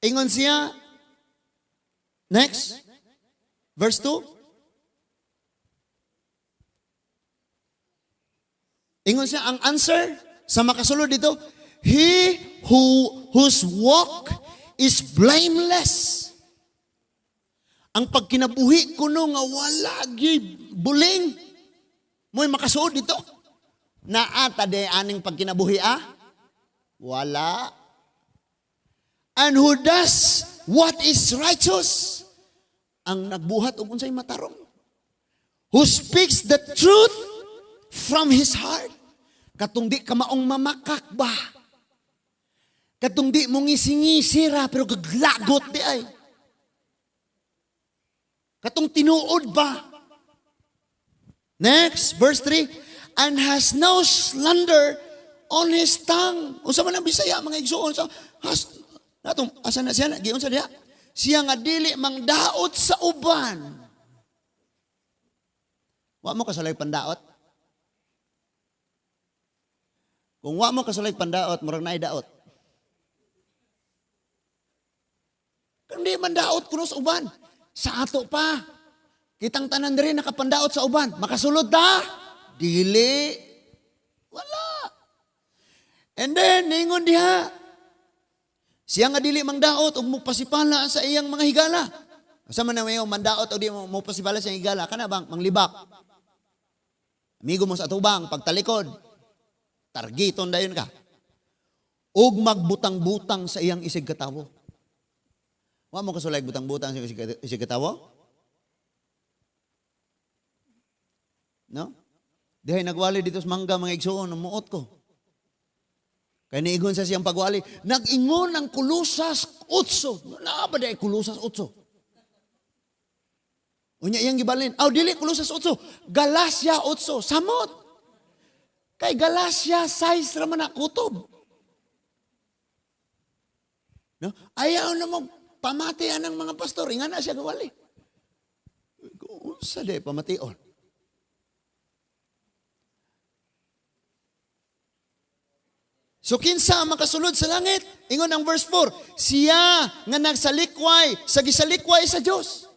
Ingon siya, next, verse 2. Ingon siya, ang answer sa makasulod dito, "He whose walk is blameless." Ang pagkinabuhi kuno nga wala gyud buling, mo'y makasuod dito. Naata de aning pagkinabuhi ah? Wala. "And who does what is righteous." Ang nagbuhat og unsay matarong. "Who speaks the truth from his heart." Katong di ka maong mamakak ba? Katong di mo ngising-ngisira pero gaglagot di ay. Katong tinuod ba? Next, verse 3. "And has no slander on his tongue." Unsa man ang Bisaya, mga igsoon? Sa has natong asa na siya, giunsa diha? Siya nga dili mangdaot sa uban. Wa mo kasulay pandaot? Kung wa mo kasulay pandaot, murag naay daot. Kung di man daot kuno sa uban, sa ato pa. Kitang tanan diri nakapandaot sa uban, makasulod ta? Dili. Wala. And then, ningon diha, siya nga dili mangdaot og mopasipala sa iyang mga higala. Asa man na mayo mandaot og di mo mopasipala sa iyang higala, kana bang manglibak? Amigo mo sa atubang, pagtalikod, targiton dayon ka. Og magbutang-butang sa iyang isig katawo. Wa mo kasulay butang-butang sa iyang isig katawo? No? Dihay nagwali dito sa mangga, mga igsoon, muot ko. Kaya niingon sa siyang pagwali, nag-ingon ang Kulusas 8. Naa ba di Kulusas 8? Unya iyang gibalin. Aw, dili Colosas 8. Galacia 8. Samot. Kay Galacia size ra man na kutob. No? Ayaw na mo pamati ang mga pastor. Inga na siya gawali. Unsa di pamation? So kinsa ang makasulod sa langit? Ingon ang verse 4, siya nga nagsalikway sa gisalikway sa Dios.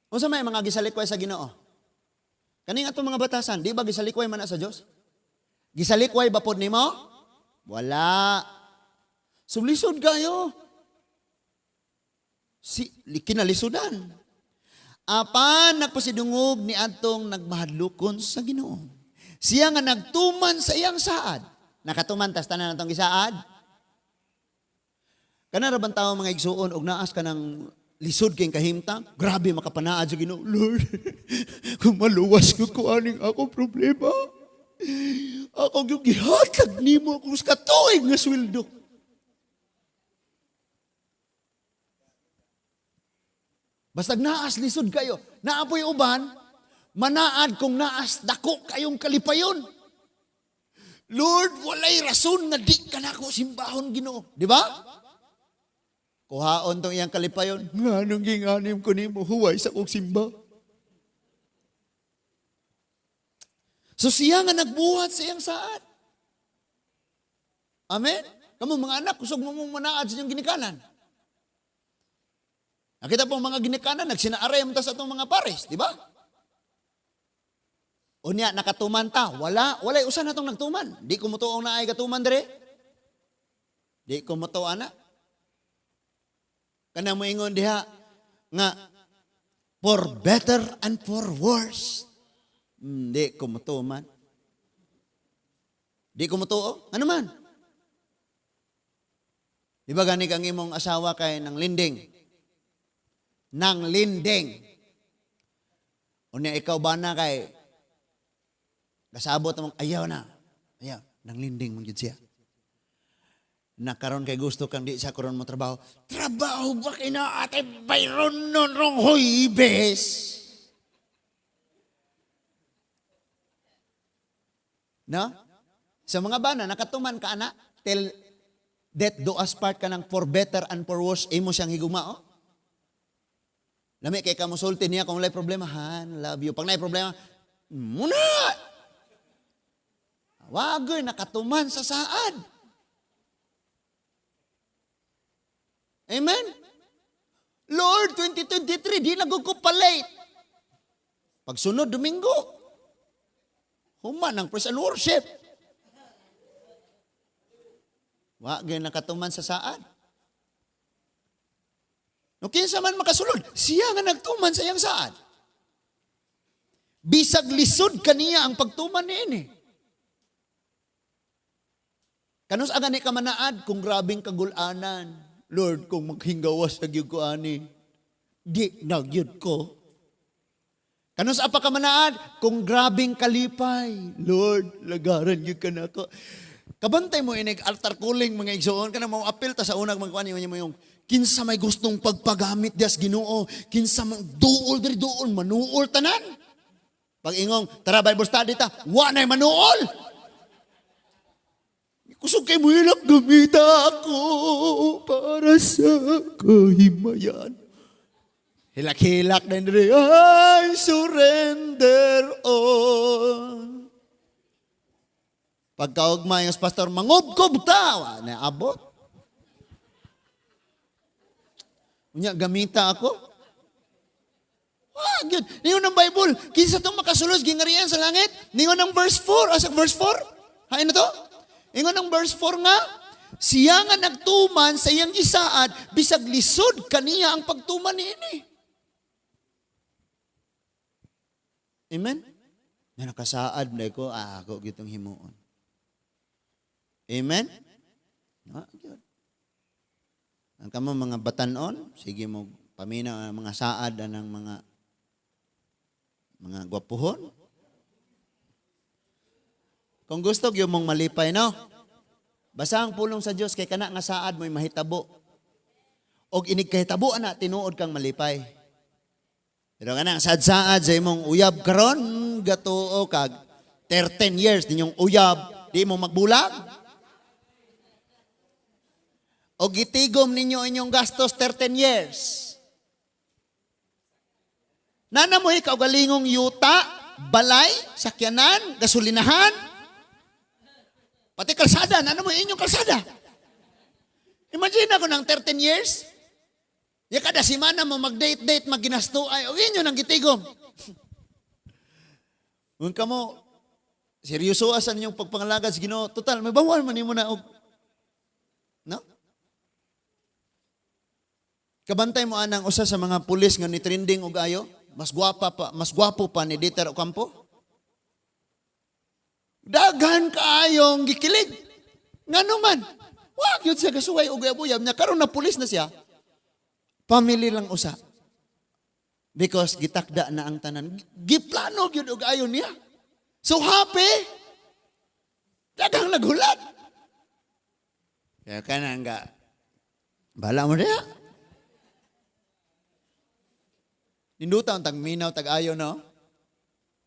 Unsa may mga gisalikway sa Ginoo? Kaning atong mga batasan, di ba gisalikway man na sa Dios? Gisalikway ba pod nimo? Wala. Sumlisod kayo. Si kinalisudan. Apan nagpasidungog ni adtong nagmahadlokon sa Ginoo. Siya nga nagtuman sa iyang saad. Nakatuman tas tanan atong gisaad. Kana ra bang tawo mga igsuon og naas ka ng lisod kay kahimtang, grabe makapanaad sa Ginoo. Lord, kung maluwas ko ko aning akong problema. Ako gyud gihatag nimo akong katuig nga sweldo. Bastag naas lisod kayo. Naapoy uban, manaad kung naas dako kayong kalipayon. Lord, walay rason nga di ka nako simbahon Ginoo. Di ba? Kuhaon tong iyang kalipayon. Nganong ginganim ko nimo huway sa kong simba. So siya nga nagbuhat sa iyang saad. Amen? Kamo mga anak, kusog mo mong manaad sa inyong ginikanan. Nakita po mga ginikanan, nagsinaaray mo ta sa atong mga pares, di ba? Unya, nakatuman ta. Wala, walay usa na tong nagtuman. Di ko mutuong na ay katuman dere. Di ko mutuo ana. Kana mo ingon diha nga for better and for worse. Di ko mutuo man. Di ko mutuo. Ano man? Di ba gani kang imong asawa kay nang linding? Nang linding. Unya ikaw ba na kay kasabot mong ayaw na. Ayaw, nang linding mong jud siya. Nakaron kay gusto kang di sa karon mo trabaho. Trabaho ba kina ate bayron nun rong Huwebes? No? Sa mga bana, nakatuman ka ana, till death do us part ka ng for better and for worse, imo siyang higumao. Lami kay ka mosulti niya kung walay problema, han, love you. Pag naay problema, muna! Wagoy, nakatuman sa saad. Amen? Lord, 2023, di na ko palate. Pagsunod, Domingo, human ang praise and worship. Wagay nakatuman sa saad. No, kinsa man makasulod, siya nga nagtuman sa iyang saad. Bisag lisod kaniya ang pagtuman niini. Kanus aga ni ka manaad kung grabing kagulanan. Lord, kung maghingawas sa gyud ko ani, di na gyud ko. Kanus apa ka manaad kung grabing kalipay. Lord, lagaran gyud ka nako. Kabantay mo inig altar calling mga igsoon kana mo apil ta sa unang magkuan niyo mo yung kinsa may gustong pagpagamit dias Ginoo, kinsa man duol diri duol manuol tanan. Pag ingong tara Bible study ta, wa nay manuol. Kusog kay muhilak, gumita ako para sa kahimayan. Hilak-hilak na diri, I surrender all. Pagkaugma yung pastor, mangubkob ta, wa na abot. Unya, gamita ako. Wah, gyud. Ningon ng Bible, kinsa tong makasulod gingarian sa langit? Ningon ng verse 4, asa verse 4? Hain na to? Ingon ang verse 4 nga, siya nga nagtuman sa iyang gisaad, bisag lisod kaniya ang pagtuman niini. Amen? Na nakasaad na ko, ako gitong himuon. Amen? Gyud. Ang kamo mga batanon, sige mo paminaw ang mga saad anang mga gwapuhon. Kung gusto gyud mong malipay, no? Basa ang pulong sa Dios kay kana nga saad mo'y mahitabo. Og inig kahitabo ana tinuod kang malipay. Pero kanang saad-saad sa imong uyab karon, gatuo kag 13 years ninyong uyab, di mo magbulag. O gitigom ninyo inyong gastos 13 years. Nana mo kaugalingong yuta, balay, sakyanan, gasolinahan, pati kalsada, nana mo inyong kalsada. Imagine ako ng 13 years, ya kada simana mo mag-date-date, magginasto, ay, o inyo nang gitigom. Kung kamo, seryoso asan inyong pagpangalagad sa Ginoo, total, may bawal man nimo na og, no? Kabantay mo anang usa sa mga pulis nga ni trending og ayo, mas gwapa pa, mas gwapo pa ni Dieter Ocampo. Daghan kaayong gikilig. Ngano man? Wa gyud siya gasuway og uyab niya, karon na pulis na siya. Family lang usa. Because gitakda na ang tanan. Giplano gyud og ayo niya. So happy. Daghang naghulat. Kaya kana nga bala mo diha. Ninduta ang tag minaw tag ayo, no?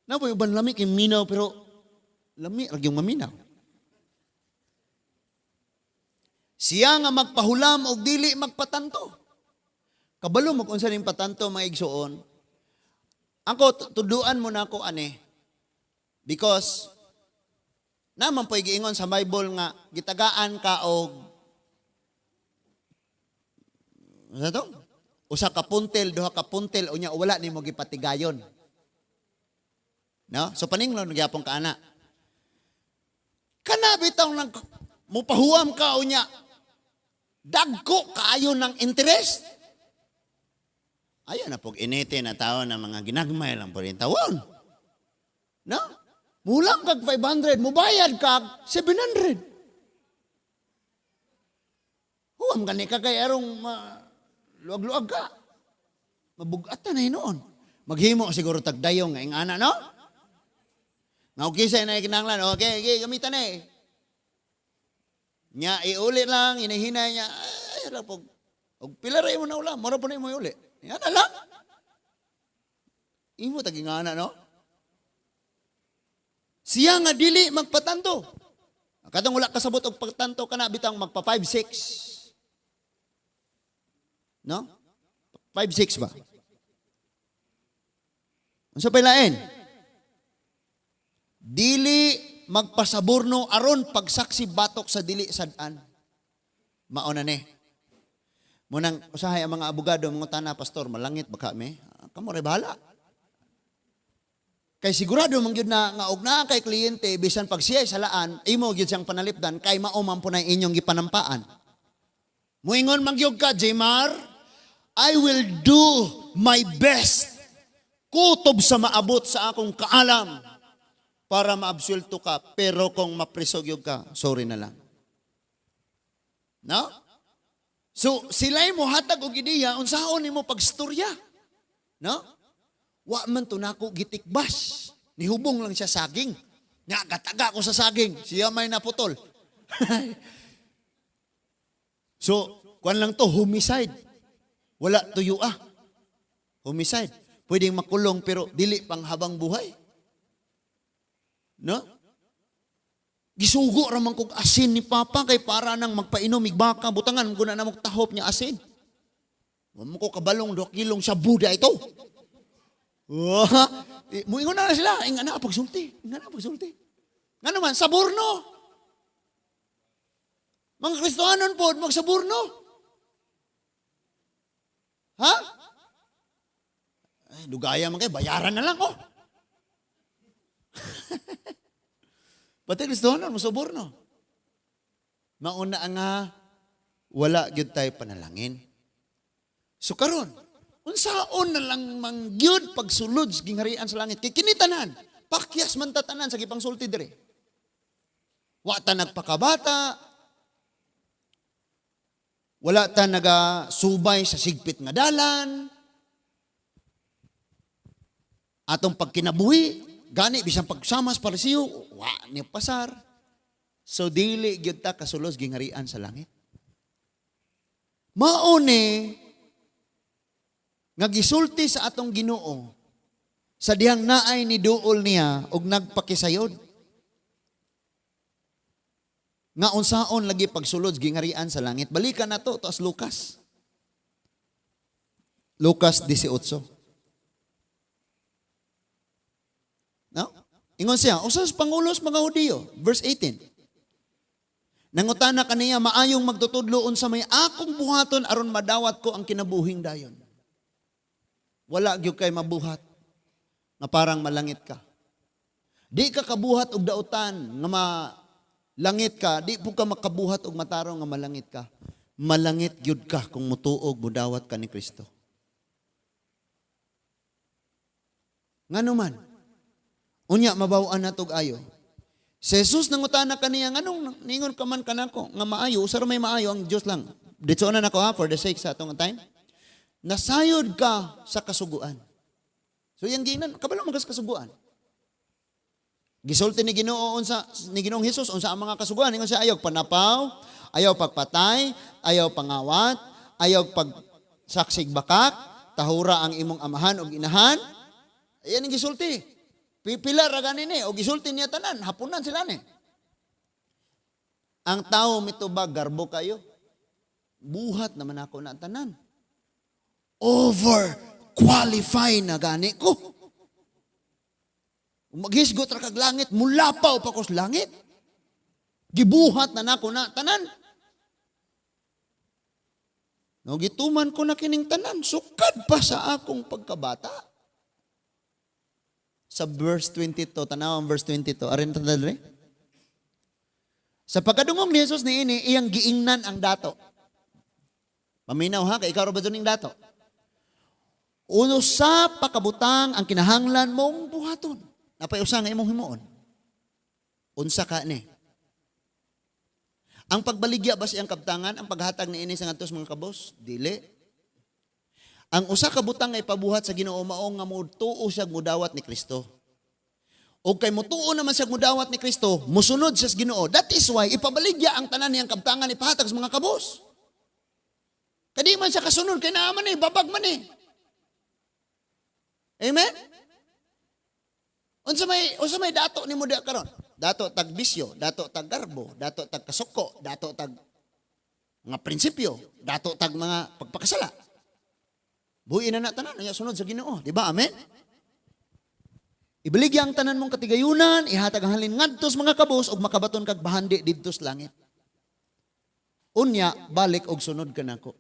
Na po uban lami kay minaw, pero lami ra gyud maminaw. Siya nga magpahulam og dili magpatanto. Kabalo mo kung unsa ning patanto, mga igsuon. Ako tuduan mo na ako ani. Because naman po giingon sa Bible nga gitagaan ka og unsa to? Usa ka puntil, duha ka puntil, unya wala nimo gipatigayon. No? So paninglon gyapon ka ana. Kana bitaw nang mupahuam ka unya dagko kaayo ng interest. Ayan na pog inite na tao na mga ginagmay lang po rin tawon. No? Mulang kag 500, mubayad kag 700. Huwam gani ka kay arong luag-luag ka. Mabugat na hinuon. Maghimo siguro tagdayong nga ingana, no? Nga okay sa na kinahanglan, okay, gamitan na eh. Nya iuli lang, hinahinay niya, ay, ala po. Og pila ra imo na ulam, mura po na imo iuli. Yan na lang. Imo tagi nga ana, no? Siya nga dili magpatanto. Katong wala kasabot og pagtanto kana bitang magpa 5-6. No? 5-6 ba? Unsa pa'y lain? Dili magpasaborno aron pagsaksi batok sa dili sad-an. Mao na ni. Munang usahay ang mga abogado mangutana, "Pastor, malangit ba kami?" Kamo ray bahala. Kay sigurado man gyud na nga og naa kay kliyente, bisan pag siya salaan, imo gyud siyang panalipdan kay mao man po na inyong gipanampaan. Muingon man gyud ka, "Jemar, I will do my best. Kutob sa maabot sa akong kaalam para maabsulto ka, pero kung mapriso gyud ka, sorry na lang." No? So, sila'y mo hatag og ideya, unsaon nimo pagstorya? No? Wa man to nako gitikbas. Nihubong lang siya saging. Nya gataga ko sa saging, siya may naputol. So, kuan lang to, homicide. Wala tuyo ah. Homicide. Pwedeng makulong pero dili pang habang buhay. No? Gisugo ra man kog asin ni Papa kay para nang magpainom mig baka, butangan guna na mog tahop niya asin. Wa mo ko kabalong 2 kilong shabu da ito. Wah, muingon na sila, inga na pagsulti, inga na pagsulti. Nga naman, saborno. Mga Kristohanon po, magsaborno. Ha? Ay, dugaya man kayo, bayaran na lang, oh. Pati Kristohanon, mosuborno. Mauna nga, wala gyud tayo panalangin. So karon, unsaon na lang mangyud pagsulod sa gingharian sa langit? Kay kini tanan, pakyas man ta tanan sa gipangsulti dire. Wa ta nagpakabata, wala ta nagasubay sa sigpit nga dalan, atong pagkinabuhi, gani bisan pagsamas parisiyo, wa ni pasar. So dili gyud ta kasulod sa gingharian sa langit. Mao ni Nga gisulti sa atong Ginoo sa dihang naay ni duol niya og nagpakisayod. Nga unsaon lagi pagsulod sa gingarian sa langit. Balikan nato to as Lucas. Lucas 18. No? Ingon siya, usa sa pangulo sa mga Hudiyo, verse 18. Nangutana kaniya, "Maayong magtutudlo, unsa may akong buhaton aron madawat ko ang kinabuhing dayon?" Wala gyud kay mabuhat nga parang malangit ka. Di ka kabuhat og dautan nga malangit ka, di po ka makabuhat og matarong nga malangit ka. Malangit gyud ka kung mutuog, mudawat ka ni Kristo. Ngano man? Unya mabaw-an natog ayo. Si Jesus nangutana kaniya, "Nganong ningon ka man kanako nga maayo? Usa ra may maayo, ang Dios lang." Dito na nako ha, for the sake sa atong time. Nasayod ka sa kasuguan. So yang ginan, kabalo man ka sa kasuguan. Gisulti ni Ginoo unsa ni Ginoong Hesus unsa ang mga kasuguan. Ingon siya, ayaw panapaw, ayaw pagpatay, ayaw pangawat, ayaw pagsaksig bakak, tahura ang imong amahan ug inahan. Ayan ang gisulti. Pipila ra gani ni o gisulti niya tanan, hapunan sila ni. Ang tao mitubag, garbo kayo. "Buhat naman ako na tanan. Over qualify na gani ko. Maghisgot ra kag langit, mulapaw pa ko sa langit. Gibuhat na nako na tanan. No, gituman ko na kining tanan, sukad pa sa akong pagkabata." Sa verse 22, tanaw ang verse 22, arin ta dali. Sa pagkadungog ni Jesus niini, iyang giingnan ang dato. Paminaw ha, kay ikaw ra ba ning dato? "Usa pa kabutang ang kinahanglan mong buhaton." Napay usa nga imong himuon. Unsa ka ni? Ang pagbaligya ba sa iyang kabtangan, ang paghatag ni ini sa ngadto sa mga kabos? Dili. Ang usa ka butang nga ipabuhat sa Ginoo mao nga mutuo siya mudawat ni Kristo. O kay mutuo naman siya mudawat ni Kristo, musunod siya sa Ginoo. That is why ipabaligya ang tanan niyang kabtangan, ipahatag sa mga kabos. Kadi man siya kasunod kay naa man eh, babag man eh. Amen? Unsa may dato nimo diha karon? Dato tag bisyo, dato tag garbo, dato tag kasuko, dato tag mga prinsipyo, dato tag mga pagpakasala. Buhi na na tanan, unya sunod sa Ginoo, di ba? Amen? Ibaligya ang tanan mong katigayunan, ihatag ang halin ngadto sa mga kabos ug makabaton kag bahandi didto sa langit. Unya balik og sunod kanako.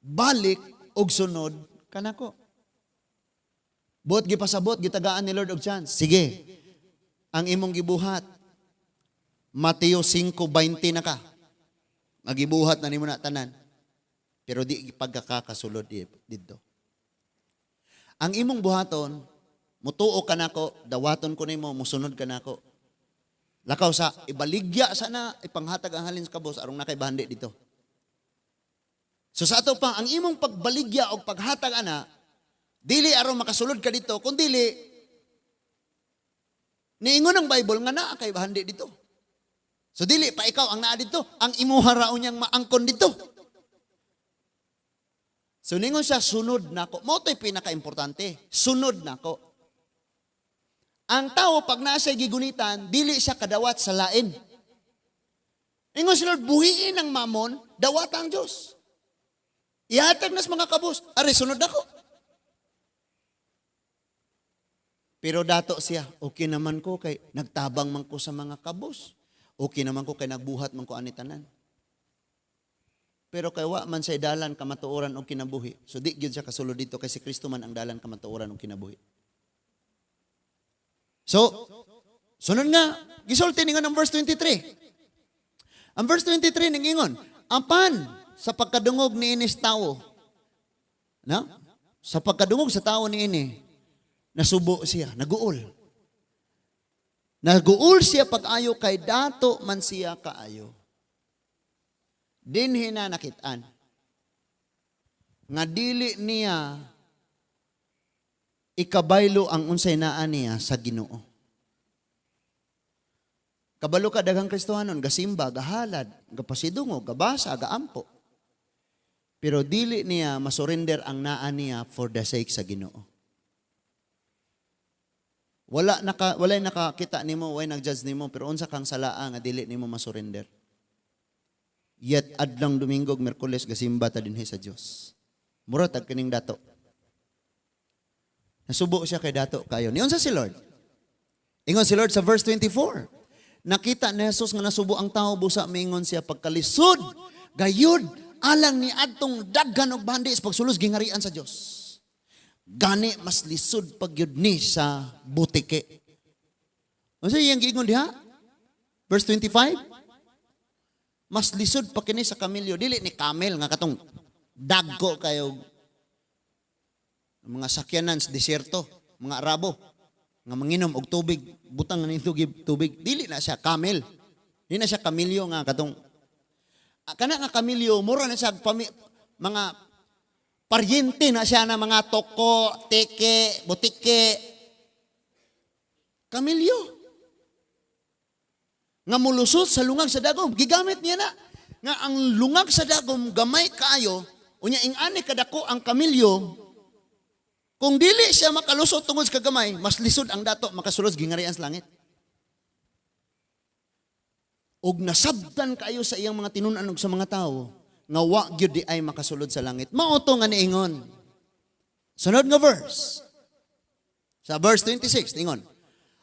Balik og sunod kanako. Buot gipasabot, gitagaan ni Lord og chance. Sige. Ang imong gibuhat, Mateo 5:20 na ka. Magibuhat na nimo na tanan. Pero di pagkakakasulod didto. Ang imong buhaton, mutuo ka nako, dawaton ko nimo, musunod ka nako. Lakaw sa ibaligya sana, ipanghatag ang halin sa kabos aron na kay bahandi dito. So sa ato pa, ang imong pagbaligya o paghatag ana, dili aron makasulod ka dito, kun dili niingon ang Bible nga naa kay bahandi dito. So dili pa ikaw ang naa dito, ang imuha ra unyang maangkon dito. So ningon siya, "Sunod nako." Mao to'y pinaka-importante, sunod nako. Ang tao pag nasa gigunitan, dili siya kadawat sa lain. Ingon si Lord, "Buhiin ang mamon, dawata ang Diyos. Ihatag nas mga kabos, are sunod ako." Pero dato siya, "Okay naman ko kay nagtabang man ko sa mga kabos. Okay naman ko kay nagbuhat man ko ani tanan." Pero kay wa man sa dalan kamatuoran og kinabuhi. So di gyud siya kasulod dito kay si Kristo man ang dalan kamatuoran og kinabuhi. So, sunod nga, gisulti ningon ang verse 23. Ang verse 23 ningingon, apan sa pagkadungog ni inis tao, no? Sa pagkadungog sa tao ni ini, nasubo siya, naguol. Naguol siya pag-ayo kay dato man siya kaayo. Dinhi na nakitaan nga dili niya ikabaylo ang unsay naa niya sa Ginoo. Kabalo ka daghang Kristohanon, gasimba, gahalad, gapasidungog, gabasa, gaampo. Pero dili niya masurrender ang naa niya for the sake sa Ginoo. Wala nakakita nimo, walay nag-judge nimo, pero unsa kang salaa nga dili nimo masurrender? Yet adlang Domingo ug Miyerkules gasimba ta dinhi sa Dios. Mura tag kining dato. Nasubo siya kay dato kayo. Niunsa si Lord? Ingon si Lord sa verse 24. Nakita ni Jesus nga nasubo ang tao, busa mingon siya, "Pagkalisod gayud alang ni adtong daghan og bahandi sa pagsulod giharian sa Dios. Gani mas lisod pag yun ni sa butike." Unsa iyang giingon diha? Verse 25. Mas lisod pa kini sa kamilyo. Dili ni camel nga katong dagko kayo mga sakyanan sa disyerto, mga Arabo nga manginom og tubig, butang ni tubig, tubig. Dili na siya camel. Dili na siya kamilyo nga katong kana nga kamilyo, mura na siya mga paryente na siya na mga toko, teke, butike. Kamilyo. Nga mulusot sa lungag sa dagom. Gigamit niya na. Nga ang lungag sa dagom, gamay kaayo, unya ing-ani kadako ang kamilyo, kung dili siya makalusot tungod sa kagamay, mas lisod ang dato makasulod sa giharian sa langit. Og nasabtan kayo sa iyang mga tinun-an ug sa mga tao nga wa gyud di ay makasulod sa langit. Mao to nga niingon. Sunod nga verse. Sa verse 26, ningon.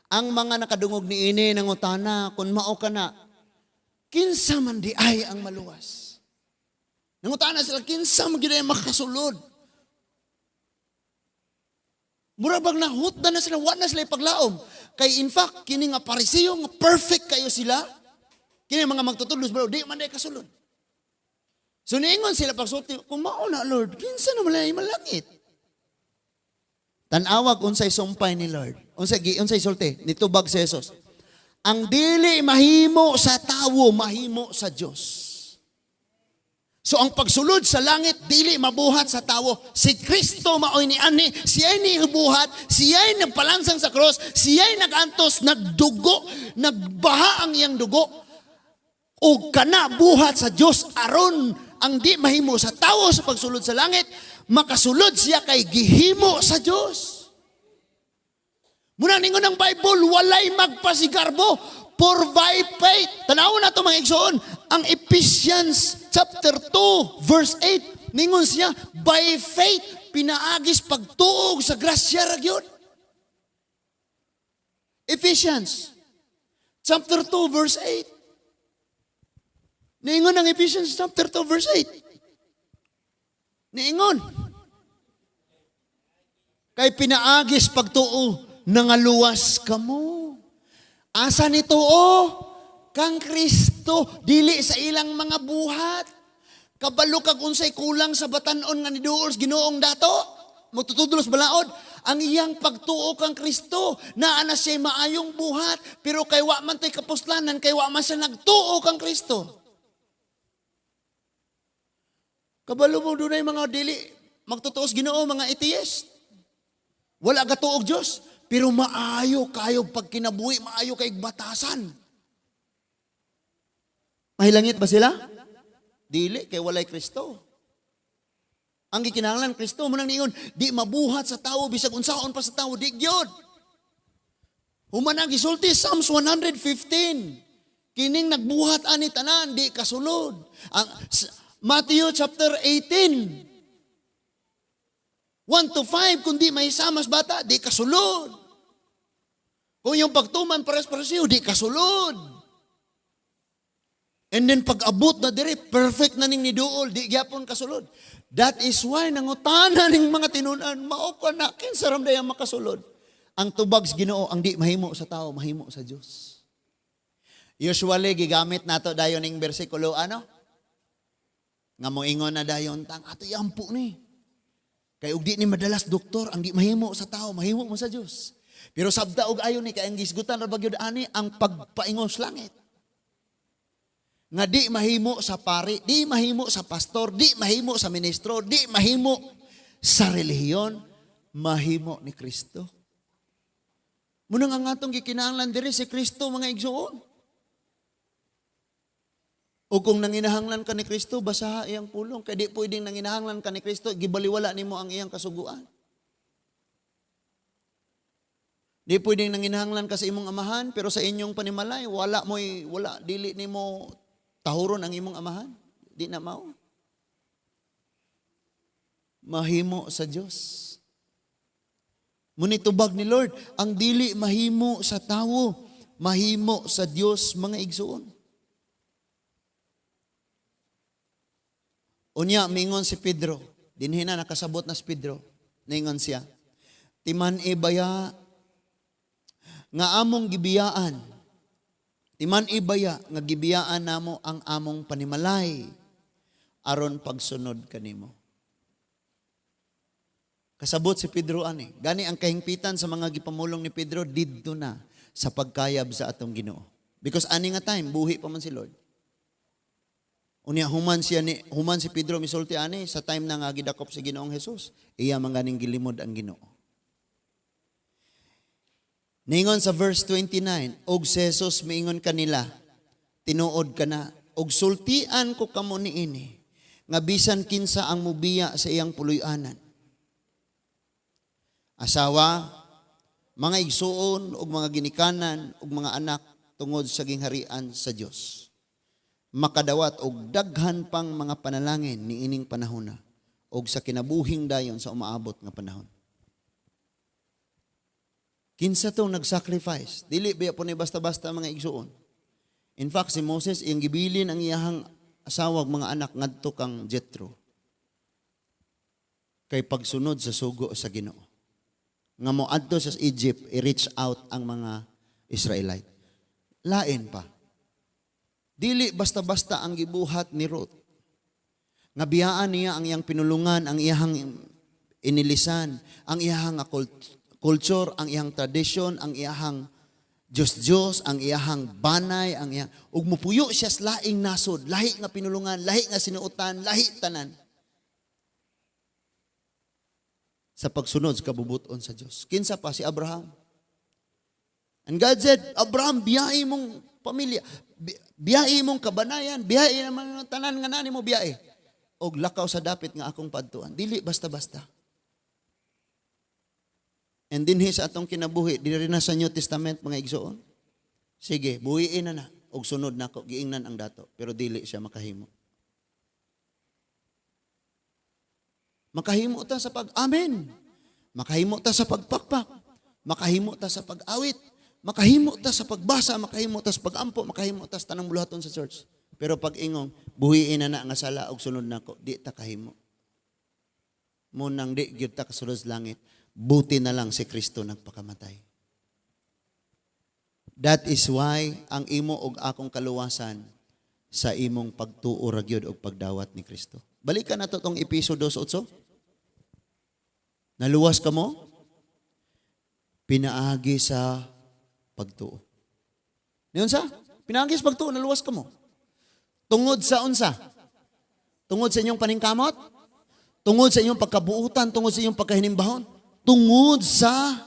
Ang mga nakadungog niini nangutana, "Kung mao kana, kinsa man di ay ang maluwas?" Nangutana sila, "Kinsa man gyud ay makasulod?" Mura bang nahutdan na sila, wa na sila ipaglaom. Kay in fact, kini nga Pariseo nga perfect kayo sila, kini mga magtutudlos, bro, di man di kasulod. So niingon sila pagsulti, "Kung mao na, Lord, kinsa naman ay malangit?" Tan-awag unsay sumpay ni Lord. Unsay sulti nitubag si Jesus. Ang dili mahimo sa tawo, mahimo sa Dios. So ang pagsulod sa langit dili mabuhat sa tawo. Si Kristo maoy ni ani, siya'y nibuhat, siya'y nagpalansang sa cross, siya'y nagantos, nagdugo, nagbaha ang iyang dugo. O kana buhat sa Dios aron ang di mahimo sa tawo sa pagsulod sa langit, makasulod siya kay gihimo sa Dios. Muna ningon ng Bible, walay magpasigarbo, for by faith. Tanaw na to, mga igsoon, ang Ephesians chapter 2 verse 8, ningon siya, by faith, pinaagis pagtuog sa grasya ra gyud. Ephesians chapter 2 verse 8. Niingon ang Ephesians chapter 2 verse 8. Niingon. Kay pinaagis pagtuo, nangaluwas kamo. Asa ni tuo? Kang Kristo, dili sa ilang mga buhat. Kabalo kag unsay kulang sa batanon nga niduol sa Ginoong dato. Magtutudlos balaod. Ang iyang pagtuo kang Kristo, naa na siya maayong buhat, pero kay wa man to'y kapuslanan, kay wa man siya nagtuo kang Kristo. Kabalo mo dunay mga dili magtutuos Ginoo, mga atheist. Wala gatuog Dios, pero maayo kayo pagkinabuhi, maayo kay batasan. Mahilangit ba sila? Dili, kay walay Kristo. Ang gikinahanglan Kristo mo nang niingon, di mabuhat sa tawo bisag unsaon pa sa tawo, di gyud. Human ang gisulti Psalms 115. Kining nagbuhat ani tanan di kasulod. Ang Matthew chapter 18. 1 to 5, kung di may samas bata, di kasulod. Kung yung pagtuman pares-pares, di kasulod. And then pag abot na dire, perfect na ning niduol, di gyapon kasulod. That is why nangutana ning mga tinunan, "Mao ka na, kinsa ram dayang makasulod?" Ang tubag sa Ginoo, ang di mahimo sa tao, mahimo sa Dios. Usually, gigamit nato dayon ning bersikulo, ano? Nga moingon na dayon, tang ato yampo ni. Kay og di ni madalas doktor, ang di mahimo sa tao, mahimo mo sa Dios. Pero sabta og ayon ni kay ang gisgutan ra ba gyud ani ang pagpaingon sa langit. Nga di mahimo sa pari, di mahimo sa pastor, di mahimo sa ministro, di mahimo sa relihiyon, mahimo ni Kristo. Muna nga atong gikinahanglan diri si Kristo, mga igsoon. O kung nanginahanglan ka ni Kristo, basaha iyang pulong. Kay di pwedeng nanginahanglan ka ni Kristo, gibaliwala nimo ang iyang kasuguan. Di pwedeng nanginahanglan ka sa imong amahan, pero sa inyong panimalay, wala mo'y, wala, dili nimo tahuron ang imong amahan. Di na mao. Mahimo sa Dios. Ngunit tubag ni Lord, ang dili mahimo sa tawo, mahimo sa Dios, mga igsuon. Unya, mingon si Pedro. Dinhi na, nakasabot na si Pedro. Ningon siya, timan-i baya nga among gibiyaan. Timan-i baya nga gibiyaan namo ang among panimalay aron pagsunod kanimo. Kasabot si Pedro ani. Gani ang kahingpitan sa mga gipamulong ni Pedro didto na sa pagkayab sa atong Ginoo. Because ani nga time buhi pa man si Lord. Unya human si Pedro misulti ani sa time na nga gidakop si Ginoong Hesus, iya man ganing gilimod ang Ginoo. Ningon sa verse 29, og si Jesus miingon kanila, tinuod ka na, og sultian ko kamo niini, nga bisan kinsa ang mubiya sa iyang puloy-anan. Asawa, mga igsuon ug mga ginikanan ug mga anak tungod sa gingharian sa Dios. Makadawat og daghan pang mga panalangin niining panahona og sa kinabuhing dayon sa umaabot nga panahon. Kinsa tong nag-sacrifice? Dili biya po ni basta-basta, mga igsuon. In fact, si Moses, iyang gibilin ang iyahang asawa ug mga anak ngadto kang Jethro. Kay pagsunod sa sugo sa Ginoo. Nga moadto sa Egypt, i-reach out ang mga Israelite. Lain pa. Dili basta-basta ang gibuhat ni Ruth. Nga biyaan niya ang iyang pinulungan, ang iyang inilisan, ang iyang culture, ang iyang tradition, ang iyang Diyos-Diyos, ang iyang banay, ang iyang ug mupuyo siya sa laing nasod, lahi nga pinulungan, lahi nga sinuotan, lahi tanan. Sa pagsunod sa kabubuton sa Diyos. Kinsa pa si Abraham. And God said, "Abraham, biyai mong pamilya, biyai mong kabanayan, biyai naman ang tanan nga nani mo biyai. Og lakaw sa dapit nga akong padtuan." Dili basta-basta. And dinhi sa atong kinabuhi, diri na sa New Testament, mga igsoon. "Sige, buhiin na na. Og sunod nako," giingnan ang dato. Pero dili siya makahimo. Makahimo ta sa pag-amen. Makahimo ta sa pagpakpak. Makahimo ta sa pag-awit. Makahimo ta sa pagbasa, makahimo ta sa pag-ampo, makahimo ta sa tanang buluhaton sa church. Pero pag ingong, "Buhiin na na nga sala og sunod nako," di ta kahimo. Munang di gyud ta kasulod sa langit. Buti na lang si Kristo nagpakamatay. That is why ang imo og akong kaluwasan sa imong pagtuo ra gyud og pagdawat ni Kristo. Balikan nato tong Epeso 2:8. Naluwas ka mo? Pinaagi sa pagtuo. Niyon sa? Pinaagi sa pagtuo, naluwas ka mo. Tungod sa unsa? Tungod sa inyong paningkamot? Tungod sa inyong pagkabuutan? Tungod sa inyong pagkahinimbahon? Tungod sa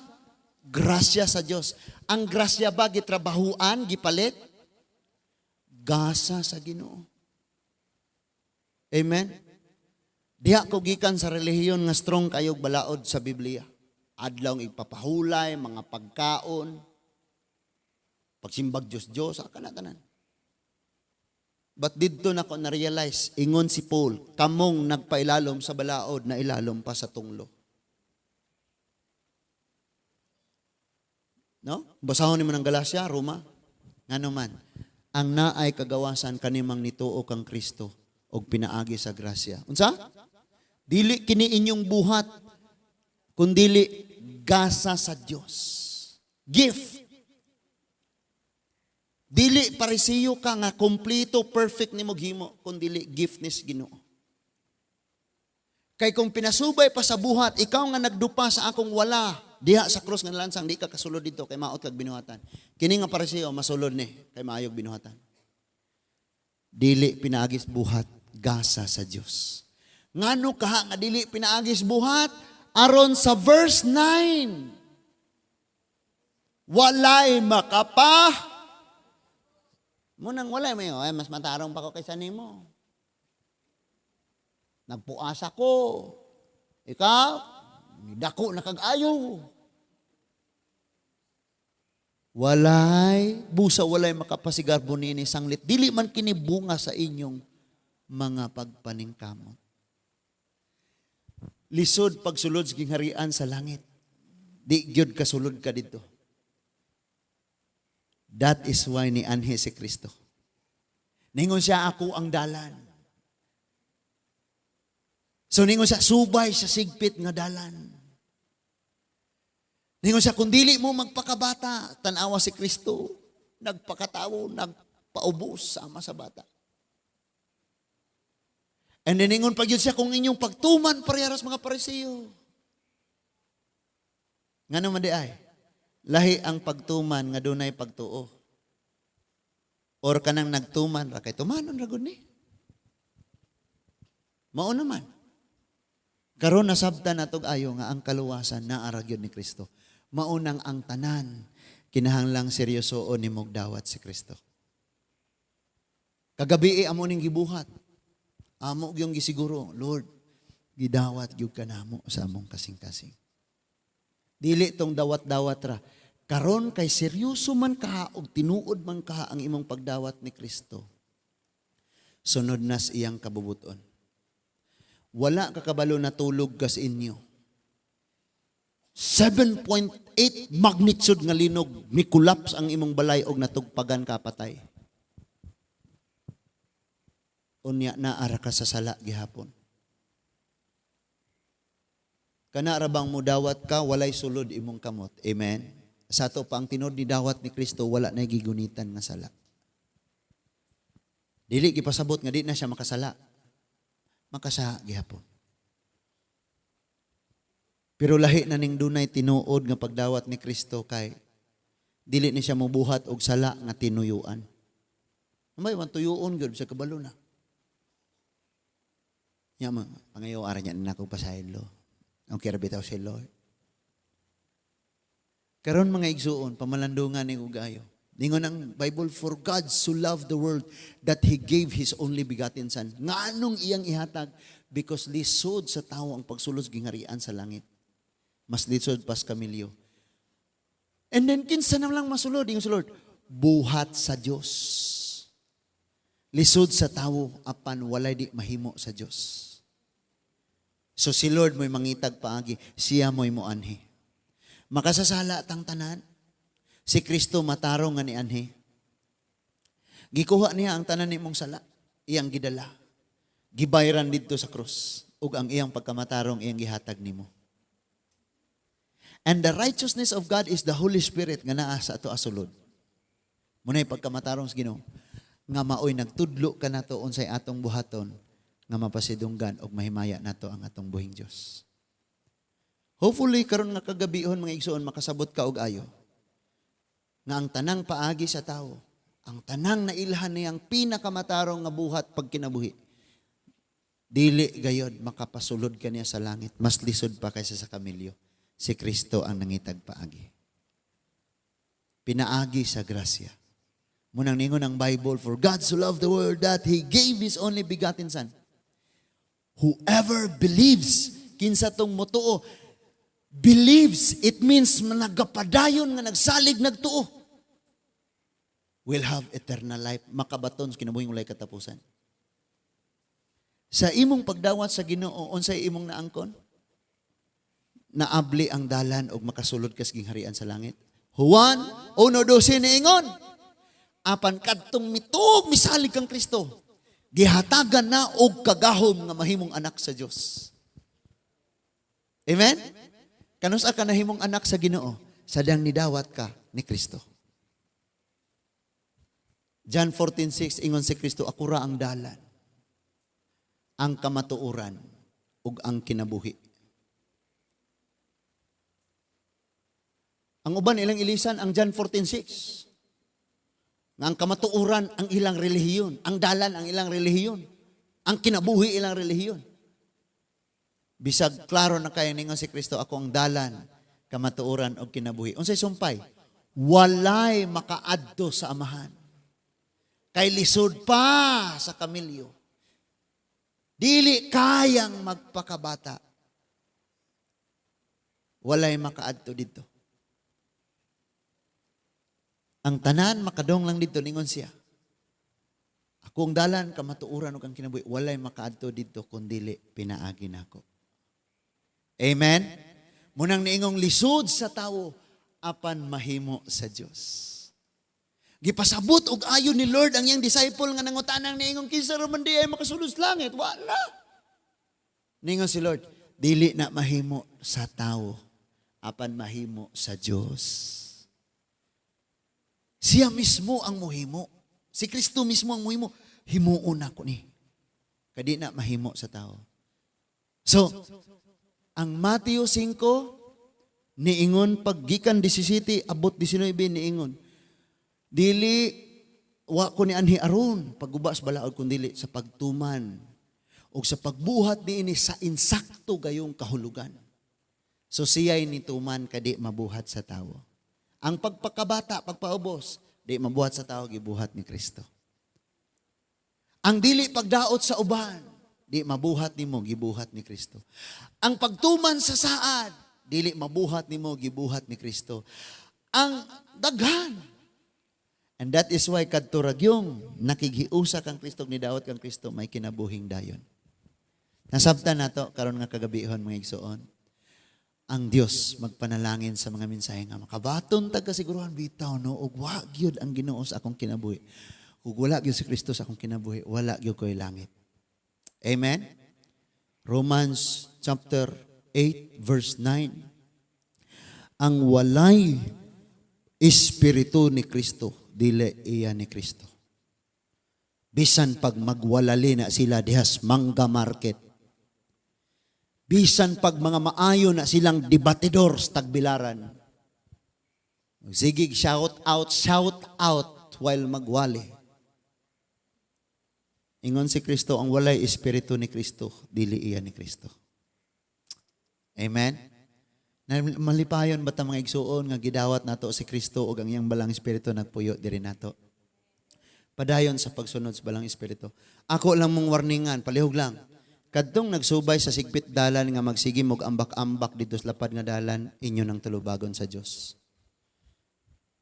grasya sa Dios. Ang grasya ba gitrabahuan, gipalit? Gasa sa Ginoo. Amen? Diha ko gikan sa relihiyon nga strong kayog balaod sa Biblia. Adlaw igpapahulay, mga pagkaon, pagsimbag Diyos-Diyos, aka na tanan. But didto na ko na-realize, ingon si Paul, kamong nagpailalom sa balaod na ilalom pa sa tunglo. No? Basahon nimo ng Galacia, Roma. Ngano man, ang naay kagawasan kanimang nituo kang Kristo og pinaagi sa grasya. Unsa? Dili kini inyong buhat, kundili gasa sa Dios. Gift. Dili parisiyo ka nga kompleto, perfect nimo himo, kundili gift ni Ginoo. Kay kung pinasubay pa sa buhat, ikaw nga nagdupa sa akong wala, diha sa krus nga lansang, di ka kasulod dito, kay maot kag binuhatan. Kini nga parisiyo, masulod ni, kay maayog binuhatan. Dili pinaagis buhat, gasa sa Dios. Ngano kaha nga dili pinaagis buhat? Aron sa verse 9, walay makapa Munang walay may, ay, mas matarong pa ko kaysa nimo. Nagpuasa ko. Ikaw, dako na kag-ayo. Walay, busa walay makapasigarbo niini sanglit dili man kini bunga sa inyong mga pagpaningkamot. Lisod pagsulod sa gingharian sa langit. Di gyud kasulod ka didto. That is why ni anhi si Kristo. Ningon siya, "Ako ang dalan." So ningon siya, "Subay sa sigpit nga dalan." Ningon siya, "Kung dili mo magpakabata," tanawa si Kristo, nagpakatawo, nagpaubos sama sa bata. And then ningon pa gyud siya, "Kung inyong pagtuman parehas mga Pariseo." Ngano man di ay? Lahi ang pagtuman nga dunay pagtuo. Or kanang nagtuman ra kay tumanon ra gud ni. Mao naman. Karon nasabtan natog ayo nga ang kaluwasan naa ra gyud ni Kristo. Maunang ang tanan kinahanglang seryosoon nimog dawat si Kristo. Kagabi amo ning gibuhat. Amo gyung gisiguro, "Lord, gidawat gyud ka namo sa among kasing-kasing." Dili tong dawat-dawat ra. Karon kay seryoso man ka og tinuod man ka ang imong pagdawat ni Kristo. Sunod nas iyang kabubuton. Wala ka kabalo natulog ka sa inyo. 7.8 magnitude nga linog, ni collapse ang imong balay og natugpagan ka, patay. Unya naa ra ka sa sala gihapon. Kana ra bang mudawat ka, walay sulod imong kamot? Amen. Sa ato pa ang tinuod ni dawat ni Kristo, wala na gigunitan nga sala. Dili gipasabot nga di na siya makasala. Makasala gihapon. Pero lahi na ning dunay tinuod nga pagdawat ni Kristo kay dili ni siya mobuhat og sala nga tinuyuan. May man tuyuon gyud sa kabalo na. Nya ma pangayo ara niya na ko pasaylo. Okay ra bitaw si Lord. Karon, mga igsuon, pamalandungan ni ugayo. Ningon ang Bible, "For God so loved the world that He gave His only begotten Son." Nganong iyang ihatag? Because lisod sa tao ang pagsulod sa gingharian sa langit. Mas lisod pas kamilyo. And then, kinsa na lang masulod? Ingon sa Lord, buhat sa Dios. Lisod sa tao, apan walay di mahimo sa Dios. So si Lord mo'y mangitag paagi, siya mo'y moanhi. Makasasala tang tanan. Si Kristo matarong nga nianhi. Gikuha niya ang tanan nimong sala, iyang gidala. Gibayran didto sa krus ug ang iyang pagkamatarong iyang gihatag nimo. And the righteousness of God is the Holy Spirit nga naa sa ato asulod. Muna'y pagkamatarong sa Ginoo nga maoy nagtudlo kanato unsay atong buhaton nga mapasidunggan og mahimaya nato ang atong buhing Dios. Hopefully karon nga kagabihon, mga igsoon, makasabot ka og ayo nga ang tanang paagi sa tao, ang tanang nailhan niyang pinakamatarong nga buhat pagkinabuhi, dili gayod makapasulod kaniya sa langit. Mas lisod pa kaysa sa kamilyo. Si Kristo ang nangitag paagi. Pinaagi sa grasya. Munang ningon ang Bible, "For God so loved the world that He gave His only begotten Son. Whoever believes," kinsa tong motuo, believes, it means nagapadayon nga nagsalig, nagtuo, will have eternal life, makabaton sa kinabuhing walay katapusan. Sa imong pagdawat sa Ginoo, unsay imong naangkon? Naabli ang dalan og makasulod ka sa gingharian sa langit. Juan 1:12 niingon, apan kadtong mituog misalig kang Kristo, gihatagan na og kagahom nga mahimong anak sa Dios. Amen? Kanus-a ka nahimong anak sa Ginoo? Sadang nidawat ka ni Kristo. John 14:6, ingon si Kristo, "Ako ra ang dalan, ang kamatuoran, ug ang kinabuhi." Ang uban ilang ilisan ang John 14:6. Nga ang kamatuoran ang ilang relihiyon, ang dalan ang ilang relihiyon, ang kinabuhi ilang relihiyon. Bisag klaro na kaya ningon si Kristo, "Ako ang dalan, kamatuoran ug kinabuhi." Unsay sumpay? Walay makaadto sa Amahan Kay lisod pa sa kamilyo. Dili kayang magpakabata. Walay makaadto didto. Ang tanan makadong lang didto, ningon siya. "Ako ang dalan, kamatuoran ug ang kinabuhi." Walay makaadto didto kun dili pinaagi nako. Amen. Munang niingong lisod sa tawo apan mahimo sa Dios. Gipasabot og ayo ni Lord ang iyang disciple nga nangutanang niingong, "Kinsa ra man diay makasulod sa langit?" Wala. Ningon si Lord, "Dili na mahimo sa tawo apan mahimo sa Dios." Siya mismo ang muhimo. Si Kristo mismo ang muhimo. "Himuon ako ni. Kay di na mahimo sa tao." So, ang Mateo 5, niingon paggikan 17, abot 19, niingon. Dili, wa ko ni anhi aron, pagguba sa balaod kun dili sa pagtuman o sa pagbuhat niini sa insakto gayong kahulugan. So siya'y nituman kay di mabuhat sa tao. Ang pagpakabata, pagpaubos, di mabuhat sa tao, gibuhat ni Kristo. Ang dili pagdaot sa uban, di mabuhat nimo, gibuhat ni Kristo. Ang pagtuman sa saad, dili mabuhat nimo, gibuhat ni Kristo. Ang daghan. And that is why kadto ragyong nakighiusa kang Kristo, ni daot kang Kristo, may kinabuhing dayon. Nasabtan nato karon nga kagabihon, mga igsoon. Ang Dios magpanalangin sa mga mensahe nga makabaton tag kasiguruhan bitaw, no, ug wa gyud ang Ginoo sa akong kinabuhi. Ug wala gyud si Kristo sa akong kinabuhi, wala gyud ko'y langit. Amen. Romans chapter 8 verse 9. Ang walay espiritu ni Kristo, dili iya ni Kristo. Bisan pag magwalali na sila dihas Mangga Market. Bisan pag mga maayo na silang debatidor sa Tagbilaran. Sige, shout out, shout out while magwali. Ingon si Kristo, ang walay espiritu ni Kristo, dili iya ni Kristo. Amen? Na malipayon ba ta, mga igsuon, nga gidawat nato si Kristo ug ang iyang Balang Espiritu nagpuyo diri nato? Padayon sa pagsunod sa Balang Espiritu. Ako lang mong warningan, palihog lang. Kadtong nagsubay sa sigpit dalan nga magsige mog ambak-ambak dito sa lapad nga dalan, inyo nang tulubagon sa Dios.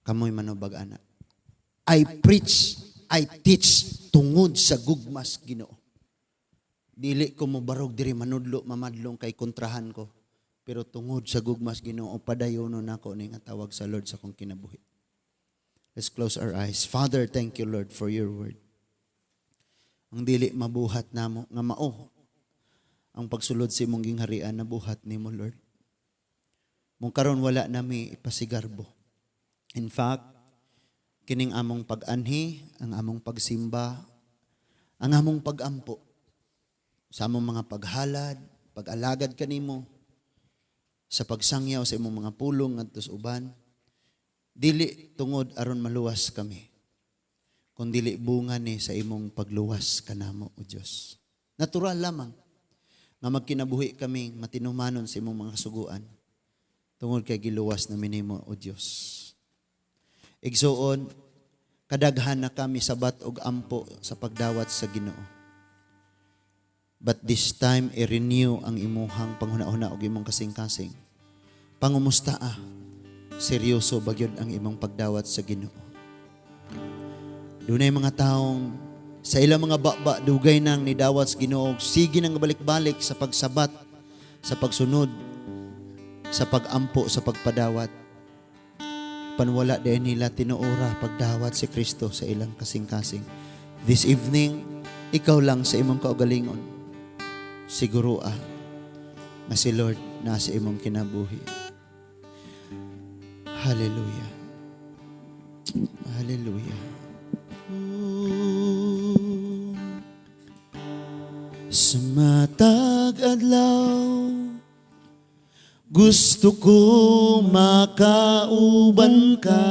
Kamoy manubag ana. I preach, I teach tungod sa gugmas Ginoo. Dili ko mobarog diri manudlo, mamadlong kay kontrahan ko. Pero tungod sa gugmas Ginoo, padayonon nako ni nga tawag sa Lord sa akong kinabuhi. Let's close our eyes. Father, thank you, Lord, for your word. Ang dili mabuhat namo nga mao ang pagsulod sa imong gingharian, nabuhat nimo, Lord. Mong karon wala nami ipasigarbo. In fact, kining among pag-anhi, ang among pagsimba, ang among pagampo, sa among mga paghalad, pag-alagad kanimo, sa pagsangyaw sa imong mga pulong ngadto sa uban, dili tungod aron maluwas kami, kun dili bunga ni sa imong pagluwas kanamo, O Dios. Natural lamang nga magkinabuhi kami matinumanon sa imong mga kasuguan tungod kay giluwas na minimo, O Dios. Igsuon, kadaghan na kami sabat og ampo sa pagdawat sa Ginoo. But this time, i-renew ang imuhang panghuna-huna og imong kasing-kasing. Pangumusta ah, seryoso ba gyud ang imong pagdawat sa Ginoo? Dunay mga taong sa ilang mga baba dugay nang nidawat sa Ginoo, sige nang balik-balik sa pagsabat, sa pagsunod, sa pagampo, sa pagpadawat. Panwala din nila tinuora pagdawat si Kristo sa ilang kasing-kasing. This evening, ikaw lang sa imong kaugalingon. Siguro ah, nga si Lord nasa imong kinabuhi. Hallelujah. Hallelujah. Ooh. Sa matag adlaw, gusto ko makauban ka.